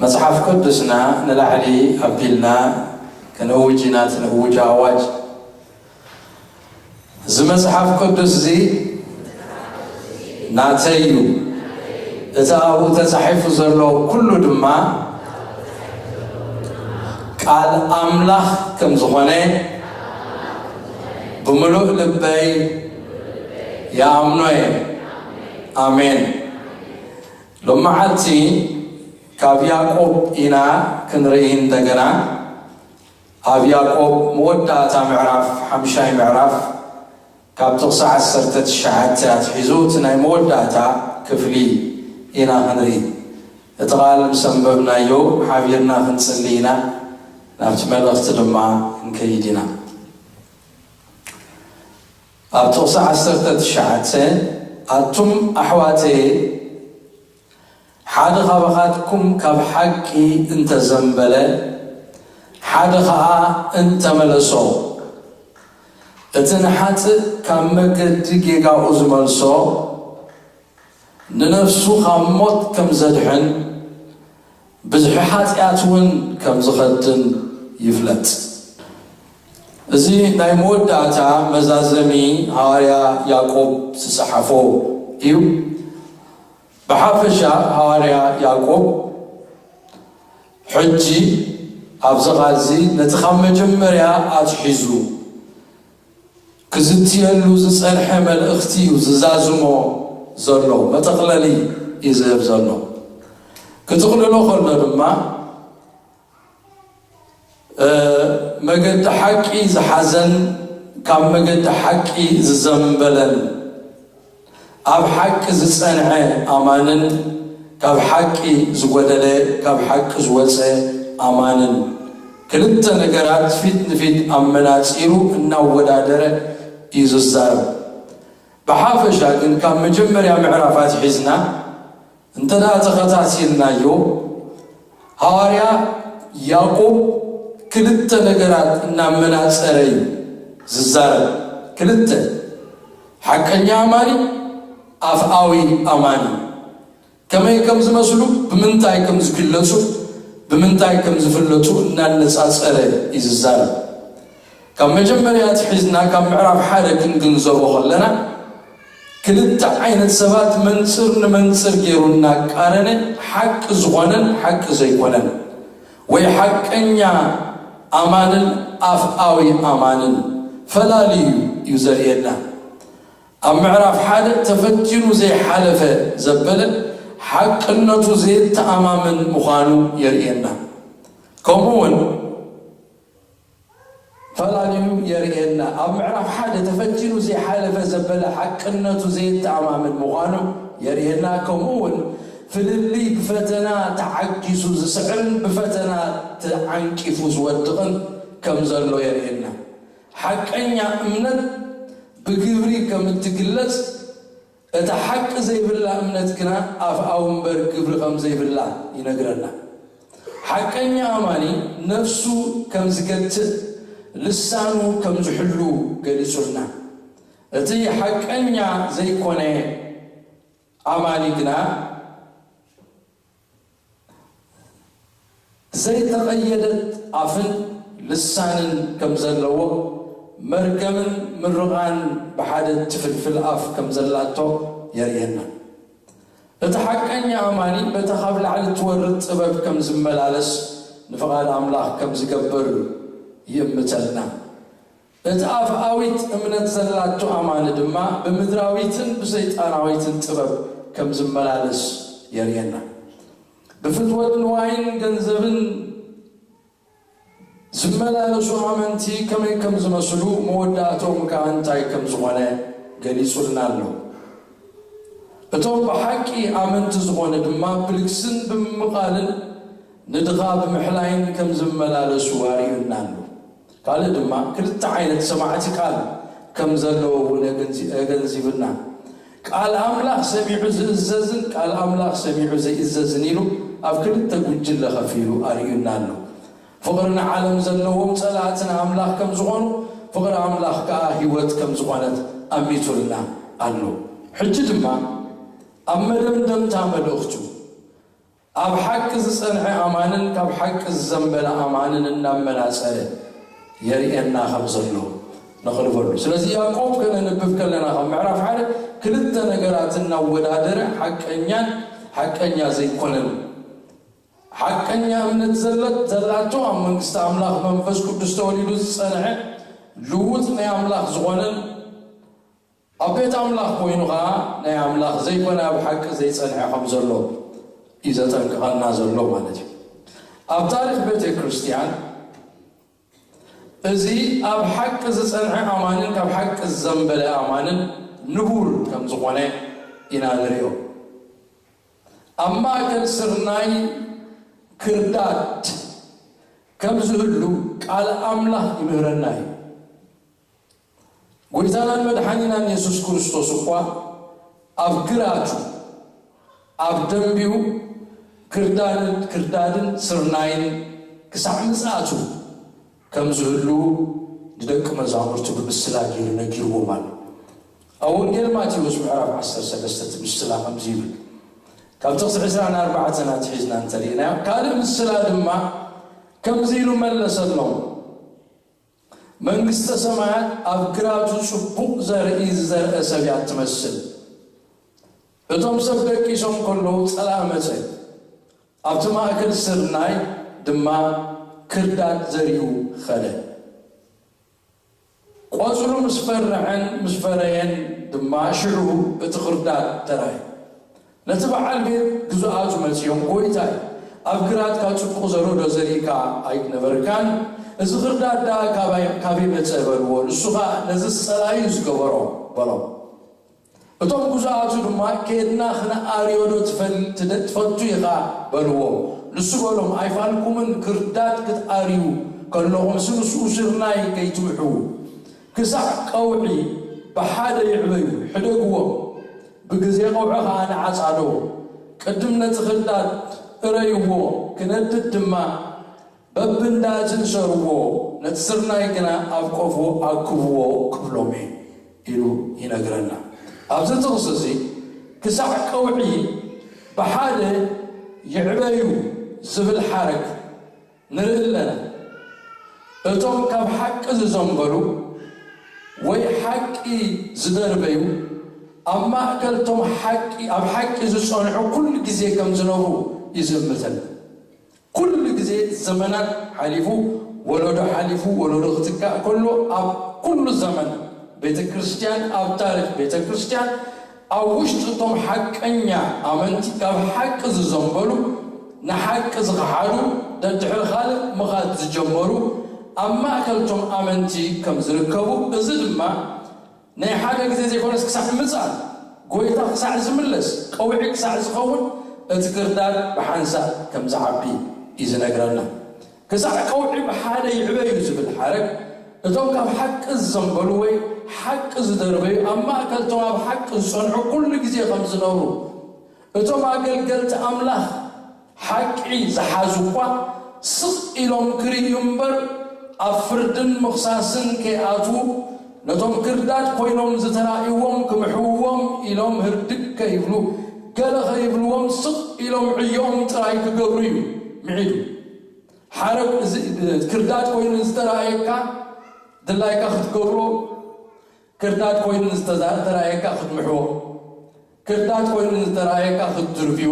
መጽሓፍ ቅዱስና ንላዕሊ ኣቢልና ክንእውጅ ኢና፣ እቲ ንእውጆ ኣዋጅ። እዚ መጽሓፍ ቅዱስ እዚ ናተይ እዩ። እቲ ኣብኡ ተጻሒፉ ዘሎ ኩሉ ድማ ቃል ኣምላኽ ከም ዝኾነ ብምሉእ ልበይ ይኣምኖ እየ። ኣሜን። ሎመዓልቲ ካብ ያዕቆብ ኢና ክንርኢ እንደገና። ኣብ ያዕቆብ መወዳእታ ምዕራፍ፣ ሓምሻይ ምዕራፍ፣ ካብ ጥቕሲ ዓሰርተ ትሽዓተ ኣትሒዙ እቲ ናይ መወዳእታ ክፍሊ ኢና ክንርኢ። እቲ ቃል ምስ ኣንበብናዮ ሓቢርና ክንጽሊ ኢና፣ ናብቲ መልእኽቲ ድማ ክንከይድ ኢና። ኣብ ጥቕሲ ዓሰርተ ትሽዓተ፣ ኣቱም ኣሕዋተየ፣ ሓደ ካባኻትኩም ካብ ሓቂ እንተዘንበለ፣ ሓደ ኸኣ እንተመለሶ፣ እቲ ንሓጥእ ካብ መገዲ ጌጋኡ ዝመልሶ፣ ንነፍሱ ካብ ሞት ከም ዘድሕን፣ ብዝሒ ሓጢኣት እውን ከም ዝኸድን ይፍለጥ። እዚ ናይ መወዳእታ መዛዘሚ ሃዋርያ ያዕቆብ ዝጸሓፎ እዩ። ብሓፈሻ ሃዋርያ ያዕቆብ ሕጂ ኣብዚ ቓል እዚ ነቲ ካብ መጀመርያ ኣትሒዙ ክዝትየሉ ዝጸንሐ መልእኽቲ እዩ ዝዛዝሞ ዘሎ፣ መጠቕለሊ እዩ ዝህብ ዘሎ። ክጥቕልሎ ከሎ ድማ፣ እ፣ መገዲ ሓቂ ዝሓዘን ካብ መገዲ ሓቂ ዝዘንበለን፣ ኣብ ሓቂ ዝጸንዐ ኣማንን ካብ ሓቂ ዝጎደለ፣ ካብ ሓቂ ዝወጸ ኣማንን፣ ክልተ ነገራት ፊት ንፊት ኣመናጺሩ እናወዳደረ እዩ ዝዛረብ። ብሓፈሻ ግን ካብ መጀመርያ ምዕራፋት ሒዝና እንተ ደኣ ተኸታቲልናዮ፣ ሃዋርያ ያዕቆብ ክልተ ነገራት እናመናጸረ እዩ ዝዛረብ። ክልተ፣ ሓቀኛ ኣማኒ፣ ኣፍኣዊ ኣማኒ። ከመይ ከም ዝመስሉ፣ ብምንታይ ከም ዝግለጹ፣ ብምንታይ ከም ዝፍለጡ እናነጻጸረ እዩ ዝዛረብ። ካብ መጀመርያ ኣትሒዝና ካብ ምዕራፍ ሓደ ክንግንዘቦ ከለና፣ ክልተ ዓይነት ሰባት መንጽር ንመንጽር ገይሩ እናቃረነ፣ ሓቂ ዝኾነን ሓቂ ዘይኮነን፣ ወይ ሓቀኛ ኣማንን ኣፍኣዊ ኣማንን ፈላልዩ እዩ ዘርእየና። ኣብ ምዕራፍ ሓደ ተፈቲኑ ዘይሓለፈ ዘበለ፣ ሓቅነቱ ዘየተኣማምን ምዃኑ የርእየና። ከምኡ እውን ፈላልዩ የርእየና። ኣብ ምዕራፍ ሓደ ተፈቲኑ ዘይሓለፈ ዘበለ፣ ሓቅነቱ ዘየተኣማምን ምዃኑ የርእየና። ከምኡ እውን ፍልልይ ብፈተና ተዓጊሱ ዝስዕርን ብፈተና ተዓንቂፉ ዝወድቕን ከም ዘሎ የርእየና። ሓቀኛ እምነት ብግብሪ ከም እትግለጽ፣ እታ ሓቂ ዘይብላ እምነት ግና ኣፍኣዊ እምበር ግብሪ ከም ዘይብላ ይነግረና። ሓቀኛ ኣማኒ ነፍሱ ከም ዝገትእ፣ ልሳኑ ከም ዝሕሉ ገሊጹልና። እቲ ሓቀኛ ዘይኮነ ኣማኒ ግና ዘይተቐየደት ኣፍን ልሳንን ከም ዘለዎ፣ መርገምን ምርቓን ብሓደ እትፍልፍል ኣፍ ከም ዘላቶ የርእየና። እቲ ሓቀኛ ኣማኒ በታ ካብ ላዕሊ እትወርድ ጥበብ ከም ዝመላለስ፣ ንፍቓድ ኣምላኽ ከም ዝገብር ይእምተልና። እቲ ኣፍኣዊት እምነት ዘላቶ ኣማኒ ድማ ብምድራዊትን ብሰይጣናዊትን ጥበብ ከም ዝመላለስ የርእየና። ብፍትወት ንዋይን ገንዘብን ዝመላለሱ ኣመንቲ ከመይ ከም ዝመስሉ፣ መወዳእቶም ከኣ እንታይ ከም ዝኾነ ገሊጹልና ኣሎ። እቶም ብሓቂ ኣመንቲ ዝኾነ ድማ ብልግስን ብምምቓልን ንድኻ ብምሕላይን ከም ዝመላለሱ ኣርእዩና ኣሎ። ካልእ ድማ ክልተ ዓይነት ሰማዕቲ ቃል ከም ዘለዉ እውን ኣገንዚ-፣ ኣገንዚብና። ቃል ኣምላኽ ሰሚዑ ዝእዘዝን ቃል ኣምላኽ ሰሚዑ ዘይእዘዝን ኢሉ ኣብ ክልተ ጉጅለ ከፊሉ ኣርእዩና ኣሎ። ፍቕሪ ንዓለም ዘለዎም ጸላእቲ ንኣምላኽ ከም ዝኾኑ፣ ፍቕሪ ኣምላኽ ከኣ ህይወት ከም ዝኾነት ኣሚቱልና ኣሎ። ሕጂ ድማ ኣብ መደምደምታ መልእኽቱ፣ ኣብ ሓቂ ዝጸንዐ ኣማንን ካብ ሓቂ ዝዘንበለ ኣማንን እናመናጸረ የርእየና ከም ዘሎ ንኽንበሉ። ስለዚ ያዕቆብ ከነንብብ ከለና ካብ ምዕራፍ ሓደ ክልተ ነገራት እናወዳደረ ሓቀኛን ሓቀኛ ዘይኮነን ሓቀኛ እምነት ዘለት ዘላቶ ኣብ መንግስቲ ኣምላኽ መንፈስ ቅዱስ ተወሊዱ ዝጸንዐ ልውጥ ናይ ኣምላኽ ዝኾነን ኣብ ቤት ኣምላኽ ኮይኑ ኸዓ ናይ ኣምላኽ ዘይኮነ ኣብ ሓቂ ዘይጸንዐ ከም ዘሎ እዩ ዘጠንቅቐና ዘሎ ማለት እዩ። ኣብ ታሪኽ ቤተ ክርስቲያን እዚ ኣብ ሓቂ ዝጸንዐ ኣማንን ካብ ሓቂ ዝዘንበለ ኣማንን ንቡር ከም ዝኾነ ኢና ንርእዮ። ኣብ ማእከል ስርናይ ክርዳድ ከም ዝህሉ ቃል ኣምላኽ ይምህረና እዩ። ጎይታናን መድሓኒናን የሱስ ክርስቶስ እኳ ኣብ ግራቱ ኣብ ደንቢኡ ክርዳድን ክርዳድን ስርናይን ክሳዕ ምጽኣቱ ከም ዝህሉ ንደቂ መዛሙርቱ ብምስላ ገይሩ ነጊርዎም ኣሎ። ኣብ ወንጌል ማቴዎስ ምዕራፍ ዓሰርተ ሰለስተ እቲ ምስላ ከምዚ ይብል። ካብ ጥቕሲ ዕስራን ኣርባዕተን ኣትሒዝና እንተሪእናዮ፣ ካልእ ምስላ ድማ ከምዚ ኢሉ መለሰሎም፣ መንግስተ ሰማያት ኣብ ግራቱ ጽቡቕ ዘርኢ ዝዘርአ ሰብ እያ እትመስል። እቶም ሰብ ደቂሶም ከለዉ ጸላእ መጸ፣ ኣብቲ ማእከል ስርናይ ድማ ክርዳድ ዘሪኡ ኸደ። ቆጽሉ ምስ ፈርዐን ምስ ፈረየን ድማ ሽዑ እቲ ክርዳድ ተራእየ። ነቲ በዓል ቤት ግዙኣቱ መጺኦም፣ ጎይታይ፣ ኣብ ግራትካ ጽቡቕ ዘርኦ ዶ ዘሪእካ ኣይነበርካን? እዚ ክርዳድ ደኣ ካባይ- ካበይ መጸ? በልዎ። ንሱ ኸኣ፣ ነዚ ጸላኢ እዩ ዝገበሮ በሎም። እቶም ግዙኣቱ ድማ፣ ኬድና ኽነኣርዮ ዶ ትፈል- ትደ- ትፈቱ ኢኻ? በልዎ። ንሱ በሎም፣ ኣይፋልኩምን፣ ክርዳድ ክትኣርዩ ከለኹምሲ ምስኡ ስርናይ ከይትምሕዉ፣ ክሳዕ ቀውዒ ብሓደ ይዕበዩ፣ ሕደግዎም፣ ብግዜ ቀውዒ ኸኣ ንዓጻዶ። ቅድም ነቲ ክርዳድ እረይዎ፣ ክነድድ ድማ በብንዳእትን ሰርዎ፣ ነቲ ስርናይ ግና ኣብ ቆፎ ኣክብዎ ክብሎም እየ ኢሉ ይነግረና። ኣብዚ ጥቕሲ እዚ ክሳዕ ቀውዒ ብሓደ ይዕበዩ ዝብል ሓረግ ንርኢ ኣለና። እቶም ካብ ሓቂ ዝዘንበሉ ወይ ሓቂ ዝደርበዩ ኣብ ማእከል እቶም ሓቂ ኣብ ሓቂ ዝጸንሑ ኩሉ ግዜ ከም ዝነብሩ እዩ ዝእምተና። ኩሉ ግዜ ዘመናት ሓሊፉ፣ ወለዶ ሓሊፉ፣ ወለዶ ክትካእ ከሎ፣ ኣብ ኩሉ ዘመን ቤተ ክርስቲያን፣ ኣብ ታሪኽ ቤተ ክርስቲያን፣ ኣብ ውሽጢ እቶም ሓቀኛ ኣመንቲ ካብ ሓቂ ዝዘንበሉ፣ ንሓቂ ዝኸሓዱ፣ ደድሕሪ ካልእ ምኻድ ዝጀመሩ ኣብ ማእከል እቶም ኣመንቲ ከም ዝርከቡ፣ እዚ ድማ ናይ ሓደ ግዜ ዘይኮነስ ክሳዕ ምጻእ ጎይታ ክሳዕ ዝምለስ ቀውዒ ክሳዕ ዝኸውን እቲ ክርዳድ ብሓንሳእ ከም ዝዓቢ እዩ ዝነግረና። ክሳዕ ቀውዒ ብሓደ ይዕበዩ ዝብል ሓረግ እቶም ካብ ሓቂ ዝዘንበሉ ወይ ሓቂ ዝደርበዩ ኣብ ማእከል እቶም ኣብ ሓቂ ዝጸንሑ ኩሉ ግዜ ከም ዝነብሩ እቶም ኣገልገልቲ ኣምላኽ ሓቂ ዝሓዙ እኳ ስቕ ኢሎም ክርእዩ እምበር ኣብ ፍርድን ምኽሳስን ከይኣትዉ ነቶም ክርዳድ ኮይኖም ዝተራእይዎም ክምሕውዎም ኢሎም ህርድግ ከይብሉ ገለ ከይብልዎም ስቕ ኢሎም ዕዮኦም ጥራይ ክገብሩ እዩ ምዒዱ። ሓረግ እዚ ክርዳድ ኮይኑ ዝተራእየካ ድላይካ ክትገብሮ ክርዳድ ኮይኑ ዝተራእየካ ክትምሕዎ ክርዳድ ኮይኑ ዝተራእየካ ክትድርብዮ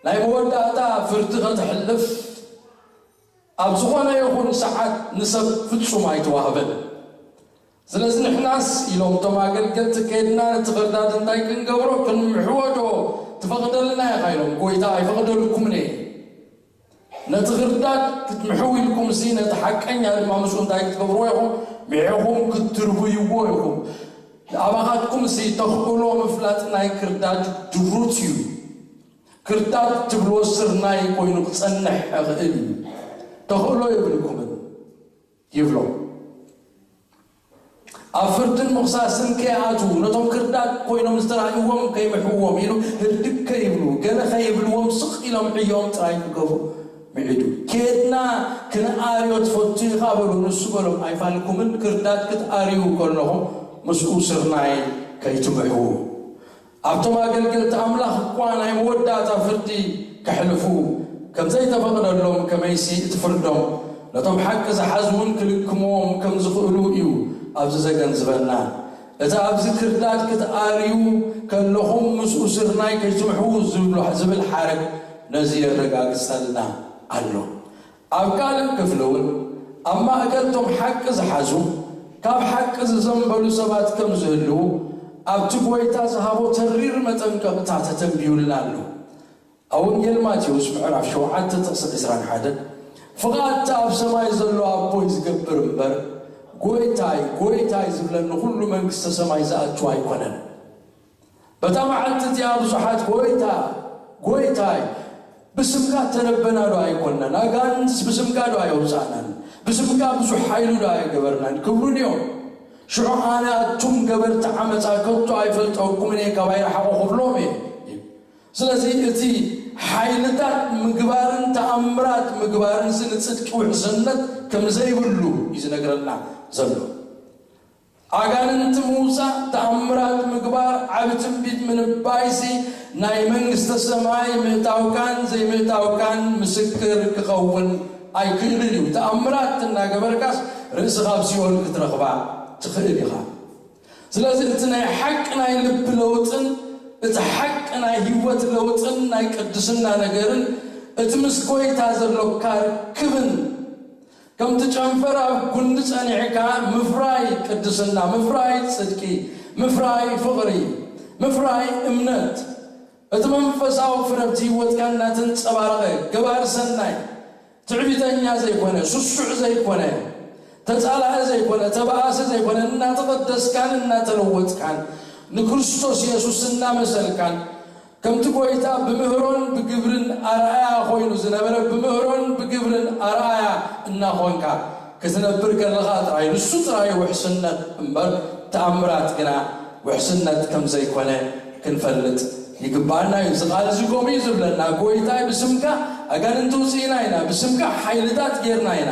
ናይ መወዳእታ ፍርዲ ከተሕልፍ ኣብ ዝኾነ ይኹን ሰዓት ንሰብ ፍጹም ኣይተዋህበን። ስለዚ ንሕናስ ኢሎም እቶም ኣገልገልቲ ከድና ነቲ ክርዳድ እንታይ ክንገብሮ ክንምሕዎ ዶ ትፈቕደልና ኢኻ ኢሎም ጎይታ ኣይፈቕደልኩምን እየ። ነቲ ክርዳድ ክትምሕው ኢልኩምሲ ነቲ ሓቀኛ ድማ ምስኡ እንታይ ክትገብርዎ ኢኹም? ምዒኹም ክትድርብይዎ ኢኹም። ኣባኻትኩምሲ ተኽእሎ ምፍላጥ ናይ ክርዳድ ድሩት እዩ። ክርዳድ ትብልዎ ስርናይ ኮይኑ ክጸንሕ ይኽእል እዩ። ተኽእሎ የብልኩምን ይብሎም። ኣብ ፍርድን ምኽሳስን ከይኣትዉ ነቶም ክርዳድ ኮይኖም ዝተራእይዎም ከይምሕዎም ኢሉ ህርድግ ከይብሉ ገለ ከይብልዎም ስቕ ኢሎም ዕዮም ጥራይ ክገብሩ ምዒዱ። ኬድና ክንኣርዮ ትፈቱ ኢኻ በሉ። ንሱ በሎም ኣይፋልኩምን ክርዳድ ክትኣርዩ ከለኹም ምስኡ ስርናይ ከይትምሕዉ ኣብቶም ኣገልገልቲ ኣምላኽ እኳ ናይ መወዳእታ ፍርዲ ከሕልፉ ከም ዘይተፈቕደሎም ከመይሲ እቲ ፍርዶም ነቶም ሓቂ ዝሓዙ እውን ክልክምዎም ከም ዝኽእሉ እዩ ኣብዚ ዘገንዝበና። እቲ ኣብዚ ክርዳድ ክትኣርዩ ከለኹም ምስኡ ስርናይ ከይትምሕዉ ዝብሉ ዝብል ሓረግ ነዚ የረጋግጸልና ኣሎ። ኣብ ካልእ ክፍሊ እውን ኣብ ማእከል እቶም ሓቂ ዝሓዙ ካብ ሓቂ ዝዘንበሉ ሰባት ከም ዝህልዉ ኣብቲ ጐይታ ዝሃቦ ተሪር መጠንቀቕታ ተተንቢዩልና ኣሎ። ኣብ ወንጌል ማቴዎስ ምዕራፍ ሸውዓተ ጥቕሲ ዕስራን ሓደን ፍቓድ እቲ ኣብ ሰማይ ዘሎ ኣቦይ ዝገብር እምበር ጐይታይ ጐይታይ ዝብለኒ ኩሉ መንግስተ ሰማይ ዝኣቱ ኣይኮነን። በታ መዓልቲ እቲኣ ብዙሓት ጐይታ ጐይታይ ብስምካ ተነበና ዶ ኣይኮንናን? ኣጋንንትስ ብስምካ ዶ ኣየውፃእናን? ብስምካ ብዙሕ ሓይሉ ዶ ኣይገበርናን? ክብሉን እዮም። ሽዑ ኣነ ኣቱም ገበርቲ ዓመፃ ከቶ ኣይፈልጠኩምን እየ፣ ካባይ ረሓቑ ክብሎም እየ። ስለዚ እቲ ሓይልታት ምግባርን ተኣምራት ምግባርን ንፅድቂ ውሕስነት ከም ዘይብሉ እዩ ዝነግረና ዘሎ። ኣጋንንቲ ምውፃእ፣ ተኣምራት ምግባር፣ ዓቢ ትንቢት ምንባይሲ ናይ መንግስተ ሰማይ ምእታውካን ዘይምእታውካን ምስክር ክኸውን ኣይክእልን እዩ። ተኣምራት እናገበርካስ ርእስኻ ኣብ ሲኦል ክትረኽባ ትኽእል ኢኻ። ስለዚ እቲ ናይ ሓቂ ናይ ልቢ ለውጥን እቲ ሓቂ ናይ ህይወት ለውጥን ናይ ቅድስና ነገርን እቲ ምስ ጐይታ ዘሎካ ርክብን ከምቲ ጨንፈር ኣብ ጉንዲ ጸኒዕካ ምፍራይ ቅድስና፣ ምፍራይ ጽድቂ፣ ምፍራይ ፍቕሪ፣ ምፍራይ እምነት፣ እቲ መንፈሳዊ ፍረ ኣብቲ ህይወትካ እናተንጸባረቐ፣ ገባሪ ሰናይ፣ ትዕቢተኛ ዘይኮነ፣ ስሱዕ ዘይኮነ፣ ተጻላኢ ዘይኮነ፣ ተባኣሲ ዘይኮነ፣ እናተቐደስካን እናተለወጥካን ንክርስቶስ የሱስ እናመሰልካን ከምቲ ጐይታ ብምህሮን ብግብርን ኣርኣያ ኮይኑ ዝነበረ ብምህሮን ብግብርን ኣርኣያ እናኾንካ ክትነብር ከለኻ ጥራይ ንሱ ጥራይ ውሕስነት እምበር ተኣምራት ግና ውሕስነት ከም ዘይኮነ ክንፈልጥ ይግባኣና እዩ። እዚ ቃል እዚ ከምኡ እዩ ዝብለና፣ ጐይታይ ብስምካ ኣጋንንቲ ውፅኢና ኢና፣ ብስምካ ሓይልታት ጌርና ኢና፣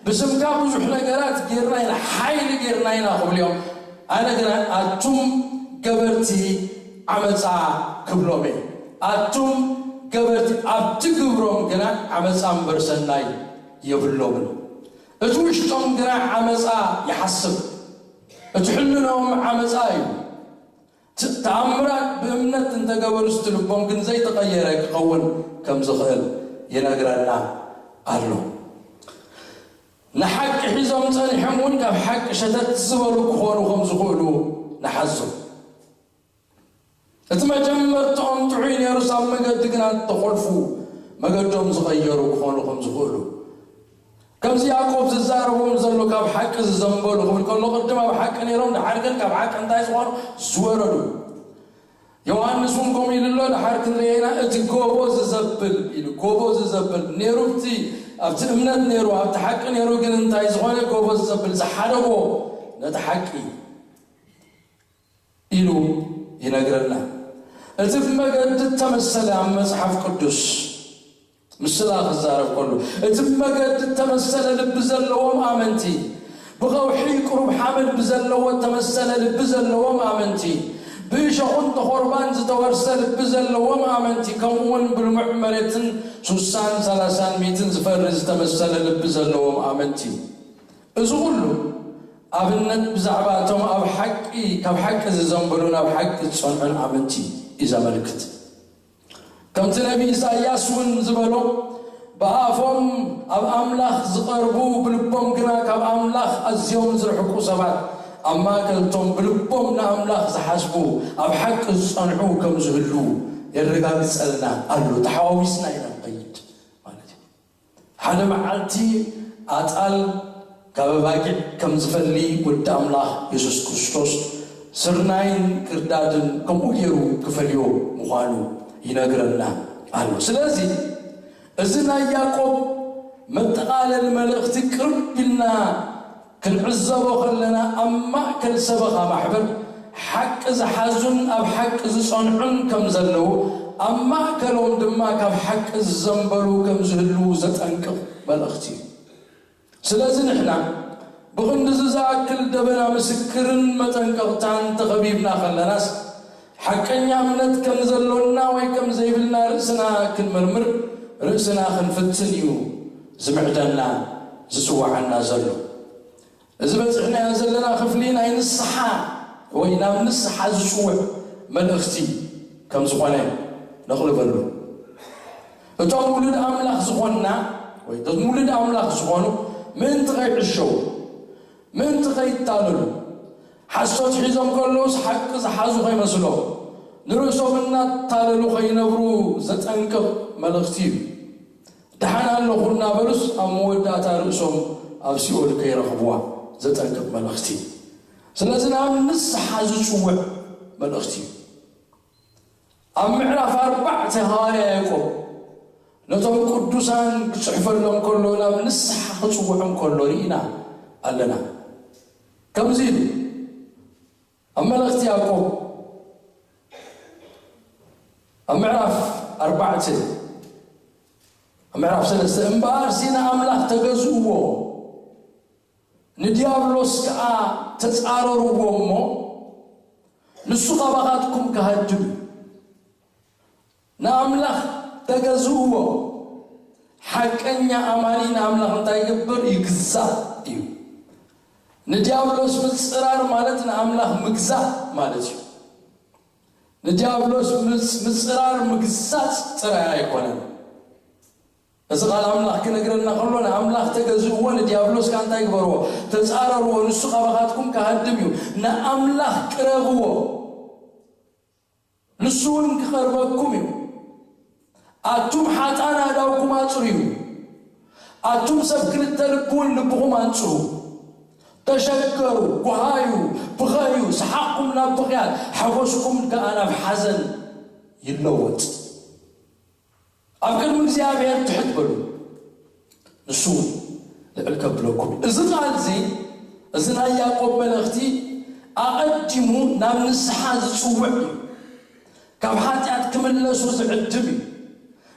ብስምካ ብዙሕ ነገራት ጌርና ኢና፣ ሓይሊ ጌርና ኢና ክብሉ እዮም። ኣነ ግና ኣቱም ገበርቲ ዓመፃ ክብሎም እየ። ኣቱም ገበርቲ ኣብቲ ግብሮም ግና ዓመፃ እምበር ሰናይ የብሎምን። እቲ ውሽጦም ግና ዓመፃ ይሓስብ፣ እቲ ሕልናኦም ዓመፃ እዩ። ት- ተኣምራት ብእምነት እንተገበሩስ እቲ ልቦም ግን ዘይተቐየረ ክኸውን ከም ዝኽእል ይነግረና ኣሎ። ንሓቂ ሒዞም ጸኒሖም እውን ካብ ሓቂ ሸተት ዝበሉ ክኾኑ ከም ዝኽእሉ ንሓዞ። እቲ መጀመርትኦም ጥዑይ ነይሩስ ኣብ መገዲ ግና ተኾልፉ መገዶም ዝቐየሩ ክኾኑ ከም ዝኽእሉ ከምዚ ያዕቆብ ዝዛረቦም ዘሎ ካብ ሓቂ ዝዘንበሉ ክብል ከሎ ቅድም ኣብ ሓቂ ነይሮም ድሓር ግን ካብ ሓቂ እንታይ ዝኾኑ ዝወረዱ። ዮሃንስ እውን ከምኡ ኢሉ ኣሎ። ድሓር ክንርኤና እቲ ጎቦ ዝዘብል ኢሉ ጎቦ ዝዘብል ነይሩ ኣብቲ ኣብቲ እምነት ነይሩ ኣብቲ ሓቂ ነይሩ ግን እንታይ ዝኾነ ጎቦ ዝዘብል ዝሓደጎ ነቲ ሓቂ ኢሉ ይነግረና። እቲ ብመገዲ እተመሰለ ኣብ መጽሓፍ ቅዱስ ምስላ ክዛረብ ከሉ እቲ ብመገዲ እተመሰለ ልቢ ዘለዎም ኣመንቲ ብኸውሒ ቁሩብ ሓመድ ብዘለዎ እተመሰለ ልቢ ዘለዎም ኣመንቲ ብእሾኹን ተኾርባን ዝተወርሰ ልቢ ዘለዎም ኣመንቲ ከምኡውን ብልሙዕ መሬትን ሱሳን ሰላሳን ሚትን ዝፈሪ ዝተመሰለ ልቢ ዘለዎም ኣመንቲ እዚ ኩሉ ኣብነት ብዛዕባ እቶም ኣብ ሓቂ ካብ ሓቂ ዝዘንበሉን ኣብ ሓቂ ዝጸንዑን ኣመንቲ እዩ ዘመልክት። ከምቲ ነቢ ኢሳይያስ እውን ዝበሎ ብኣፎም ኣብ ኣምላኽ ዝቐርቡ ብልቦም ግና ካብ ኣምላኽ ኣዝዮም ዝርሕቁ ሰባት ኣብ ማእከል እቶም ብልቦም ንኣምላኽ ዝሓስቡ ኣብ ሓቂ ዝጸንዑ ከም ዝህልዉ የረጋግጸልና ኣሎ። ተሓዋዊስና ኢና ንኸይድ ማለት እዩ። ሓደ መዓልቲ ኣጣል ካብ ኣባጊዕ ከም ዝፈሊ ወዲ ኣምላኽ የሱስ ክርስቶስ ስርናይን ክርዳድን ከምኡ ገይሩ ክፈልዮ ምዃኑ ይነግረና ኣሎ። ስለዚ እዚ ናይ ያዕቆብ መጠቓለሊ መልእኽቲ ቅርብ ኢልና ክንዕዘቦ ከለና ኣብ ማእከል ሰበኻ ማሕበር ሓቂ ዝሓዙን ኣብ ሓቂ ዝጸንዑን ከም ዘለዉ ኣብ ማእከሎም ድማ ካብ ሓቂ ዝዘንበሉ ከም ዝህልዉ ዘጠንቅቕ መልእኽቲ እዩ። ስለዚ ንሕና ብኽንድዚ ዝኣክል ደበና ምስክርን መጠንቀቕታን ተኸቢብና ከለናስ ሓቀኛ እምነት ከም ዘሎና ወይ ከም ዘይብልና ርእስና ክንምርምር፣ ርእስና ክንፍትን እዩ ዝምዕደና፣ ዝጽውዓና ዘሎ። እዚ በጺሕናዮ ዘለና ክፍሊ ናይ ንስሓ ወይ ናብ ንስሓ ዝጽውዕ መልእኽቲ ከም ዝኾነ ነቕልበሉ። እቶም ውሉድ ኣምላኽ ዝኾንና ወይ እቶም ውሉድ ኣምላኽ ዝኾኑ ምእንቲ ከይዕሸዉ፣ ምእንቲ ከይታለሉ፣ ሓሶት ሒዞም ከለዉስ ሓቂ ዝሓዙ ከይመስሎም፣ ንርእሶም እናታለሉ ከይነብሩ ዘጠንቅቕ መልእኽቲ እዩ። ደሓን ኣለኹ እናበሉስ ኣብ መወዳእታ ርእሶም ኣብ ሲኦል ከይረኽብዋ ዘጠንቅቕ መልእኽቲ እዩ። ስለዚ ናብ ንስሓ ዝጽውዕ መልእኽቲ እዩ። ኣብ ምዕራፍ ኣርባዕተ ሃዋርያ ያዕቆብ ነቶም ቅዱሳን ክጽሕፈሎም ከሎ ናብ ንስሓ ክጽውዖም ከሎ ርኢና ኣለና። ከምዚ ኢሉ ኣብ መልእኽቲ ያዕቆብ ኣብ ምዕራፍ ኣርባዕተ ኣብ ምዕራፍ ሰለስተ፣ እምበኣርሲ ንኣምላኽ ተገዝእዎ፣ ንዲያብሎስ ከኣ ተጻረርዎ እሞ ንሱ ካባኻትኩም ክሃድም እዩ። ንኣምላኽ ተገዝእዎ። ሓቀኛ ኣማኒ ንኣምላኽ እንታይ ይገብር? ይግዛእ እዩ። ንዲያብሎስ ምጽራር ማለት ንኣምላኽ ምግዛእ ማለት እዩ። ንዲያብሎስ ምጽ-፣ ምጽራር ምግዛጽ ጥራይ ኣይኮነን። እዚ ቃል ኣምላኽ ክነግረና ከሎ ንኣምላኽ ተገዝእዎ፣ ንዲያብሎስ ከኣ እንታይ ግበርዎ? ተጻረርዎ፣ ንሱ ካባኻትኩም ክሃድም እዩ። ንኣምላኽ ቅረብዎ፣ ንሱ እውን ክቐርበኩም እዩ። ኣቱም ሓጥኣን ኣእዳውኩም ኣጽርዩ፣ ኣቱም ሰብ ክልተ ልቢ እውን ልብኹም ኣንጽሁ። ተሸገሩ፣ ጓሃዩ፣ ብኸዩ፣ ሰሓቕኩም ናብ ብኽያት፣ ሓጎስኩም ከኣ ናብ ሓዘን ይለወጥ። ኣብ ቅድሚ እግዚኣብሔር ትሕት በሉ፣ ንሱ እውን ልዕል ከብለኩም። እዚ ቃል እዚ፣ እዚ ናይ ያዕቆብ መልእኽቲ ኣቐዲሙ ናብ ንስሓ ዝጽውዕ እዩ። ካብ ሓጢኣት ክምለሱ ዝዕድም እዩ።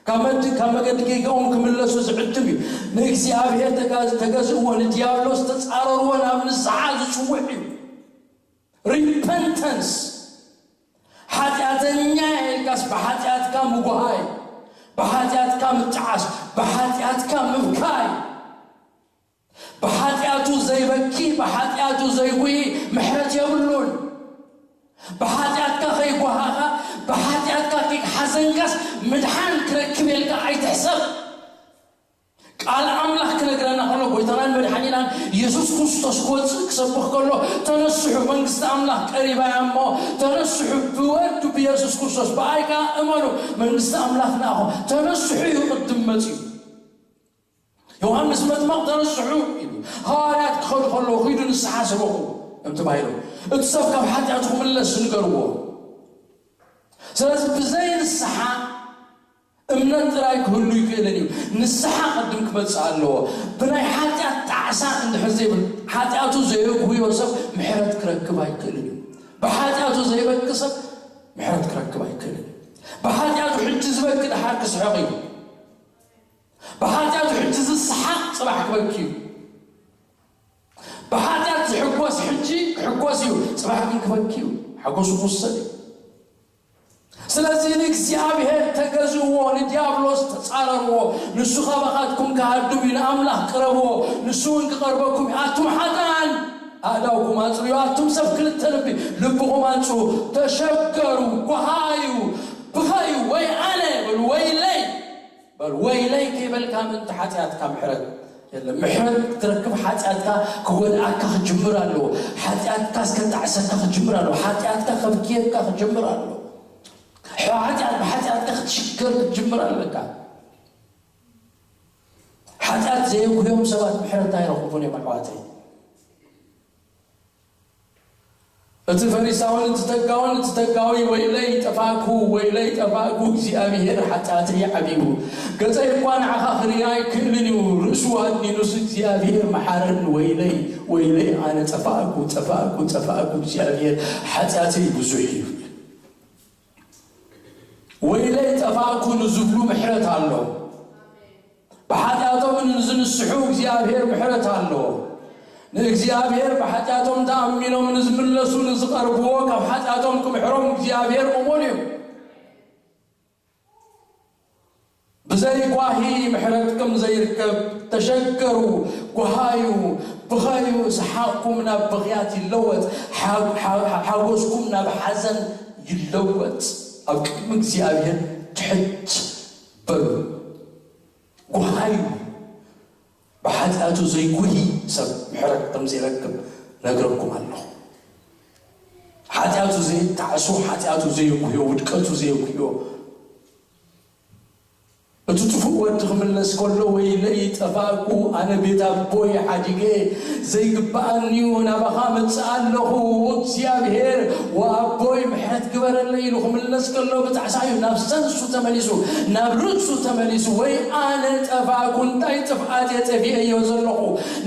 ካብ መድ-፣ ካብ መገዲ ጌጋኦም ክምለሱ ዝዕድም እዩ። ንእግዚኣብሔር ተጋ-፣ ተገዝእዎ፣ ንዲያብሎስ ተጻረርዎ፣ ናብ ንስሓ ዝጽውዕ እዩ። ሪፐንተንስ፣ ሓጢኣተኛ ኢልካስ ብሓጢኣትካ ምጉሃይ፣ ብሓጢኣትካ ምጥዓስ፣ ብሓጢኣትካ ምብካይ። ብሓጢኣቱ ዘይበኪ፣ ብሓጢኣቱ ዘይጉሂ ምሕረት የብሉን። ብሓጢኣትካ ከይጓሃኻ፣ ብሓጢኣትካ ከይሓዘንካስ ምድሓን ክረክብ ኢልካ ኣይትሕሰብ። ቃል ኣምላኽ ክነግረና ከሎ፣ ጎይታናን መድሓኒናን የሱስ ክርስቶስ ክወጽእ ክሰብኽ ከሎ፣ "ተነስሑ፣ መንግስቲ ኣምላኽ ቀሪባ እያ እሞ፣ ተነስሑ፣ ብወዱ ብየሱስ ክርስቶስ፣ ብኣይ ከኣ እመኑ፣ መንግስቲ ኣምላኽ ንኣኹም። ተነስሑ እዩ ቅድም መጺኡ። ዮሃንስ መጥመቕ ተነስሑ ኢሉ፣ ሃዋርያት ክኸዱ ከለዉ፣ ኪዱ ንስሓ ስበኹ እዮም ተባሂሎም። እቲ ሰብ ካብ ሓጢኣቱ ክምለስ ንገርዎ። ስለዚ ብዘይ ንስሓ እምነት ጥራይ ክህሉ ይክእልን እዩ። ንስሓ ቅድም ክመጽእ ኣለዎ። ብናይ ሓጢኣት ጣዕሳ እንድሕር ዘይብል፣ ሓጢኣቱ ዘየጉህዮ ሰብ ምሕረት ክረክብ ኣይክእልን እዩ። ብሓጢኣቱ ዘይበኪ ሰብ ምሕረት ክረክብ ኣይክእልን እዩ። ብሓጢኣቱ ሕጂ ዝበኪ ደሓር ክስሕቕ እዩ። ብሓጢኣቱ ሕጂ ዝሰሓቕ ጽባሕ ክበኪ እዩ። ብሓጢኣት ዝሕጎስ ሕጂ ክሕጎስ እዩ፣ ጽባሕ ግን ክበኪ እዩ። ሓጎሱ ክውሰድ እዩ። ስለዚ ንእግዚኣብሔር ተገዝእዎ፣ ንዲያብሎስ ተጻረርዎ፣ ንሱ ካባኻትኩም ክሃድም እዩ። ንኣምላኽ ቅረብዎ፣ ንሱ እውን ክቐርበኩም እዩ። ኣቱም ሓጥኣን ኣእዳውኩም ኣጽርዩ፣ ኣቱም ሰብ ክልተ ልቢ ልብኹም ኣንጽሁ። ተሸገሩ፣ ጓሃዩ፣ ብኸዩ፣ ወይ ኣነ በሉ፣ ወይለይ በል፣ ወይለይ ከይበልካ ምእንቲ ሓጢኣትካ ምሕረት የለን። ምሕረት ክትረክብ ሓጢኣትካ ክጎድኣካ ክጅምር ኣለዎ። ሓጢኣትካ እስከጣዕሰካ ክጅምር ኣለዎ። ሓጢኣትካ ከብክየካ ክጅምር ኣለዎ። ሓጢኣት ብሓጢኣትካ ክትሽገር ክትጅምር ኣለካ። ሓጢኣት ዘየጉህዮም ሰባት ምሕረት ኣይረኽቡን እዮም ኣሕዋተይ። እቲ ፈሪሳውን እቲ ተጋውን፣ እቲ ተጋዊ፣ "ወይለይ ጠፋእኩ፣ ወይለይ ጠፋእኩ፣ እግዚኣብሔር ሓጢኣተይ ዓብዩ፣ ገጸይ እኳ ንዓኻ ክርኢ ኣይክእልን እዩ፣ ርእሱ ኣድኒኑስ እግዚኣብሔር መሓረኒ፣ ወይለይ፣ ወይለይ ኣነ ጠፋእኩ፣ ጠፋእኩ፣ ጠፋእኩ፣ እግዚኣብሔር ሓጢኣተይ ብዙሕ እዩ" ይብል። "ወይለይ ጠፋእኩ" ንዝብሉ ምሕረት ኣሎ። ብሓጢኣቶም ንዝንስሑ እግዚኣብሔር ምሕረት ኣለዎ። ንእግዚኣብሔር ብሓጢኣቶም ተኣሚኖም ንዝምለሱ ንዝቐርብዎ ካብ ሓጢኣቶም ክምሕሮም እግዚኣብሔር እሙን እዩ። ብዘይ ጓሂ ምሕረት ከም ዘይርከብ ተሸገሩ፣ ጓሃዩ፣ ብኸዩ፣ ሰሓቕኩም ናብ ብኽያት ይለወጥ፣ ሓ-፣ ሓ-፣ ሓጎስኩም ናብ ሓዘን ይለወጥ። ኣብ ቅድሚ እግዚኣብሔር ትሕት በሉ። ጓሃዩ። ብሓጢኣቱ ዘይጉሂ ሰብ ምሕረት ከም ዘይረክብ ነግረኩም ኣለኹ። ሓጢኣቱ ዘይጣዕሶ፣ ሓጢኣቱ ዘየጉህዮ፣ ውድቀቱ ዘየጉህዮ፣ እቲ ጥፉእ ወዲ ክምለስ ከሎ፣ "ወይለይ ጠፋእኩ፣ ኣነ ቤት ኣቦይ ሓዲገ፣ ዘይግብኣኒ'ዩ፣ ናባኻ መጽእ ኣለኹ፣ እግዚኣብሔር ወኣቦይ ምሕረት ግበረለይ" ኢሉ ክምለስ ከሎ፣ ብጣዕሳ እዩ ናብ ሰንሱ ተመሊሱ፣ ናብ ርእሱ ተመሊሱ፣ "ወይ ኣነ ጠፋእኩ፣ እንታይ ጥፍኣት እየ ጠፊኤዮ ዘለኹ?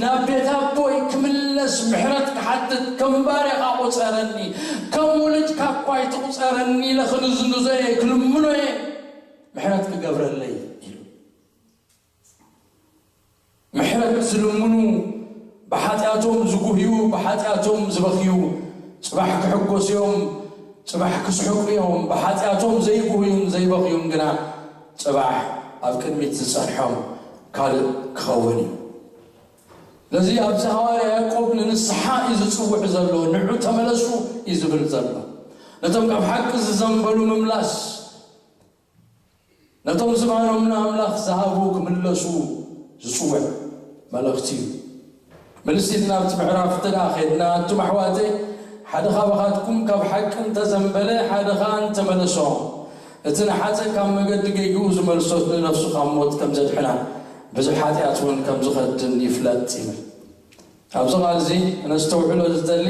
ናብ ቤት ኣቦይ ክምለስ፣ ምሕረት ክሓትት፣ ከም ባርያኻ ቁጸረኒ፣ ከም ውሉድካ እኳ ኣይትቑጸረኒ" ኢለ ክንዝንዞ እየ፣ ክልምኖ እየ። ምሕረት ክገብረለይ ኢሉ። ምሕረት ዝልምኑ፣ ብሓጢኣቶም ዝጉህዩ፣ ብሓጢኣቶም ዝበኽዩ፣ ጽባሕ ክሕጎሱ እዮም፣ ጽባሕ ክስሕቁ እዮም። ብሓጢኣቶም ዘይጉህዩን ዘይበኽዩን ግና፣ ጽባሕ ኣብ ቅድሚት ዝጸንሖም ካልእ ክኸውን እዩ። ስለዚ ኣብዚ ሃዋርያ ያዕቆብ ንንስሓ እዩ ዝጽውዕ ዘሎ፣ ንዑ ተመለሱ እዩ ዝብል ዘሎ። ነቶም ካብ ሓቂ ዝዘንበሉ ምምላስ፣ ነቶም ዝባኖም ንኣምላኽ ዝሃቡ ክምለሱ ዝጽውዕ መልእኽቲ እዩ። ምልስ ኢልና ኣብቲ ምዕራፍ እንተ ደኣ ኸድና፣ ኣቱም ኣሕዋተይ፣ ሓደ ኻባኻትኩም ካብ ሓቂ እንተ ዘንበለ፣ ሓደ ኸኣ እንተ መለሶ፣ እቲ ነሓጸ ካብ መገዲ ጌግኡ ዝመልሶ ንነፍሱ ካብ ሞት ከም ዘድሕና፣ ብዙሕ ሓጢኣት እውን ከም ዝኸድን ይፍለጥ ይብል። ኣብዚ ቓል እዚ ነስተውዕሎ ዝደሊ፣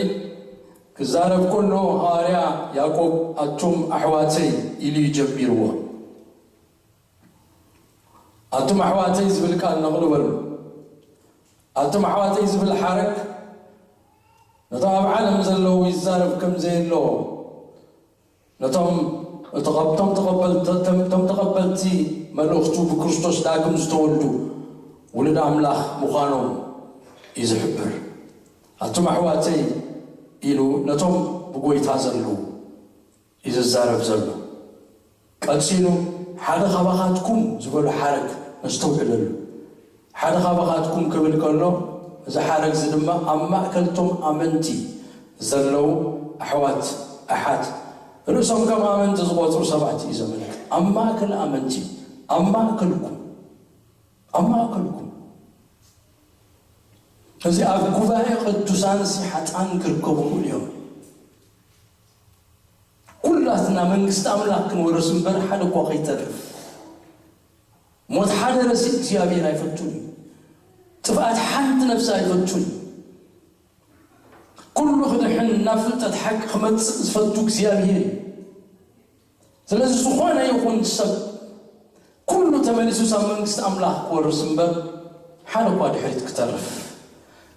ክዛረብ ከሎ ሃዋርያ ያዕቆብ ኣቱም ኣሕዋተይ ኢሉ እዩ ጀሚርዎ። ኣቱም ኣሕዋተይ ዝብል ቃል ነቕልበሉ። ኣቱም ኣሕዋተይ ዝብል ሓረግ ነቶም ኣብ ዓለም ዘለዉ ይዛረብ ከም ዘየሎ፣ ነቶም እቶም ተቐበልቲ፣ እቶም ተቐበልቲ መልእኽቱ ብክርስቶስ ዳግም ዝተወልዱ ውሉድ ኣምላኽ ምዃኖም እዩ ዝሕብር። ኣቱም ኣሕዋተይ ኢሉ ነቶም ብጎይታ ዘለዉ እዩ ዝዛረብ ዘሎ። ቀጺሉ ሓደ ካባኻትኩም ዝበሎ ሓረግ ነስተውዕለሉ። ሓደ ካባኻትኩም ክብል ከሎ፣ እዚ ሓረግ እዚ ድማ ኣብ ማእከል እቶም ኣመንቲ ዘለዉ ኣሕዋት፣ ኣሓት፣ ርእሶም ከም ኣመንቲ ዝቖጽሩ ሰባት እዩ ዘመልክት። ኣብ ማእከል ኣመንቲ፣ ኣብ ማእከልኩም፣ ኣብ ማእከልኩም። እዚ ኣብ ጉባኤ ቅዱሳንሲ ሓጥኣን ክርከቡ ይኽእሉ እዮም። ኩላትና መንግስቲ ኣምላኽ ክንወርስ እምበር ሓደ እኳ ከይተርፍ። ሞት ሓደ ረሲ እግዚኣብሔር ኣይፈቱን እዩ። ጥፍኣት ሓንቲ ነፍሲ ኣይፈቱን እዩ። ኩሉ ክድሕን ናብ ፍልጠት ሓቂ ክመጽእ ዝፈቱ እግዚኣብሔር እዩ። ስለዚ ዝኾነ ይኹን ሰብ ኩሉ ተመሊሱ ሳብ መንግስቲ ኣምላኽ ክወርስ እምበር ሓደ እኳ ድሕሪት ክተርፍ።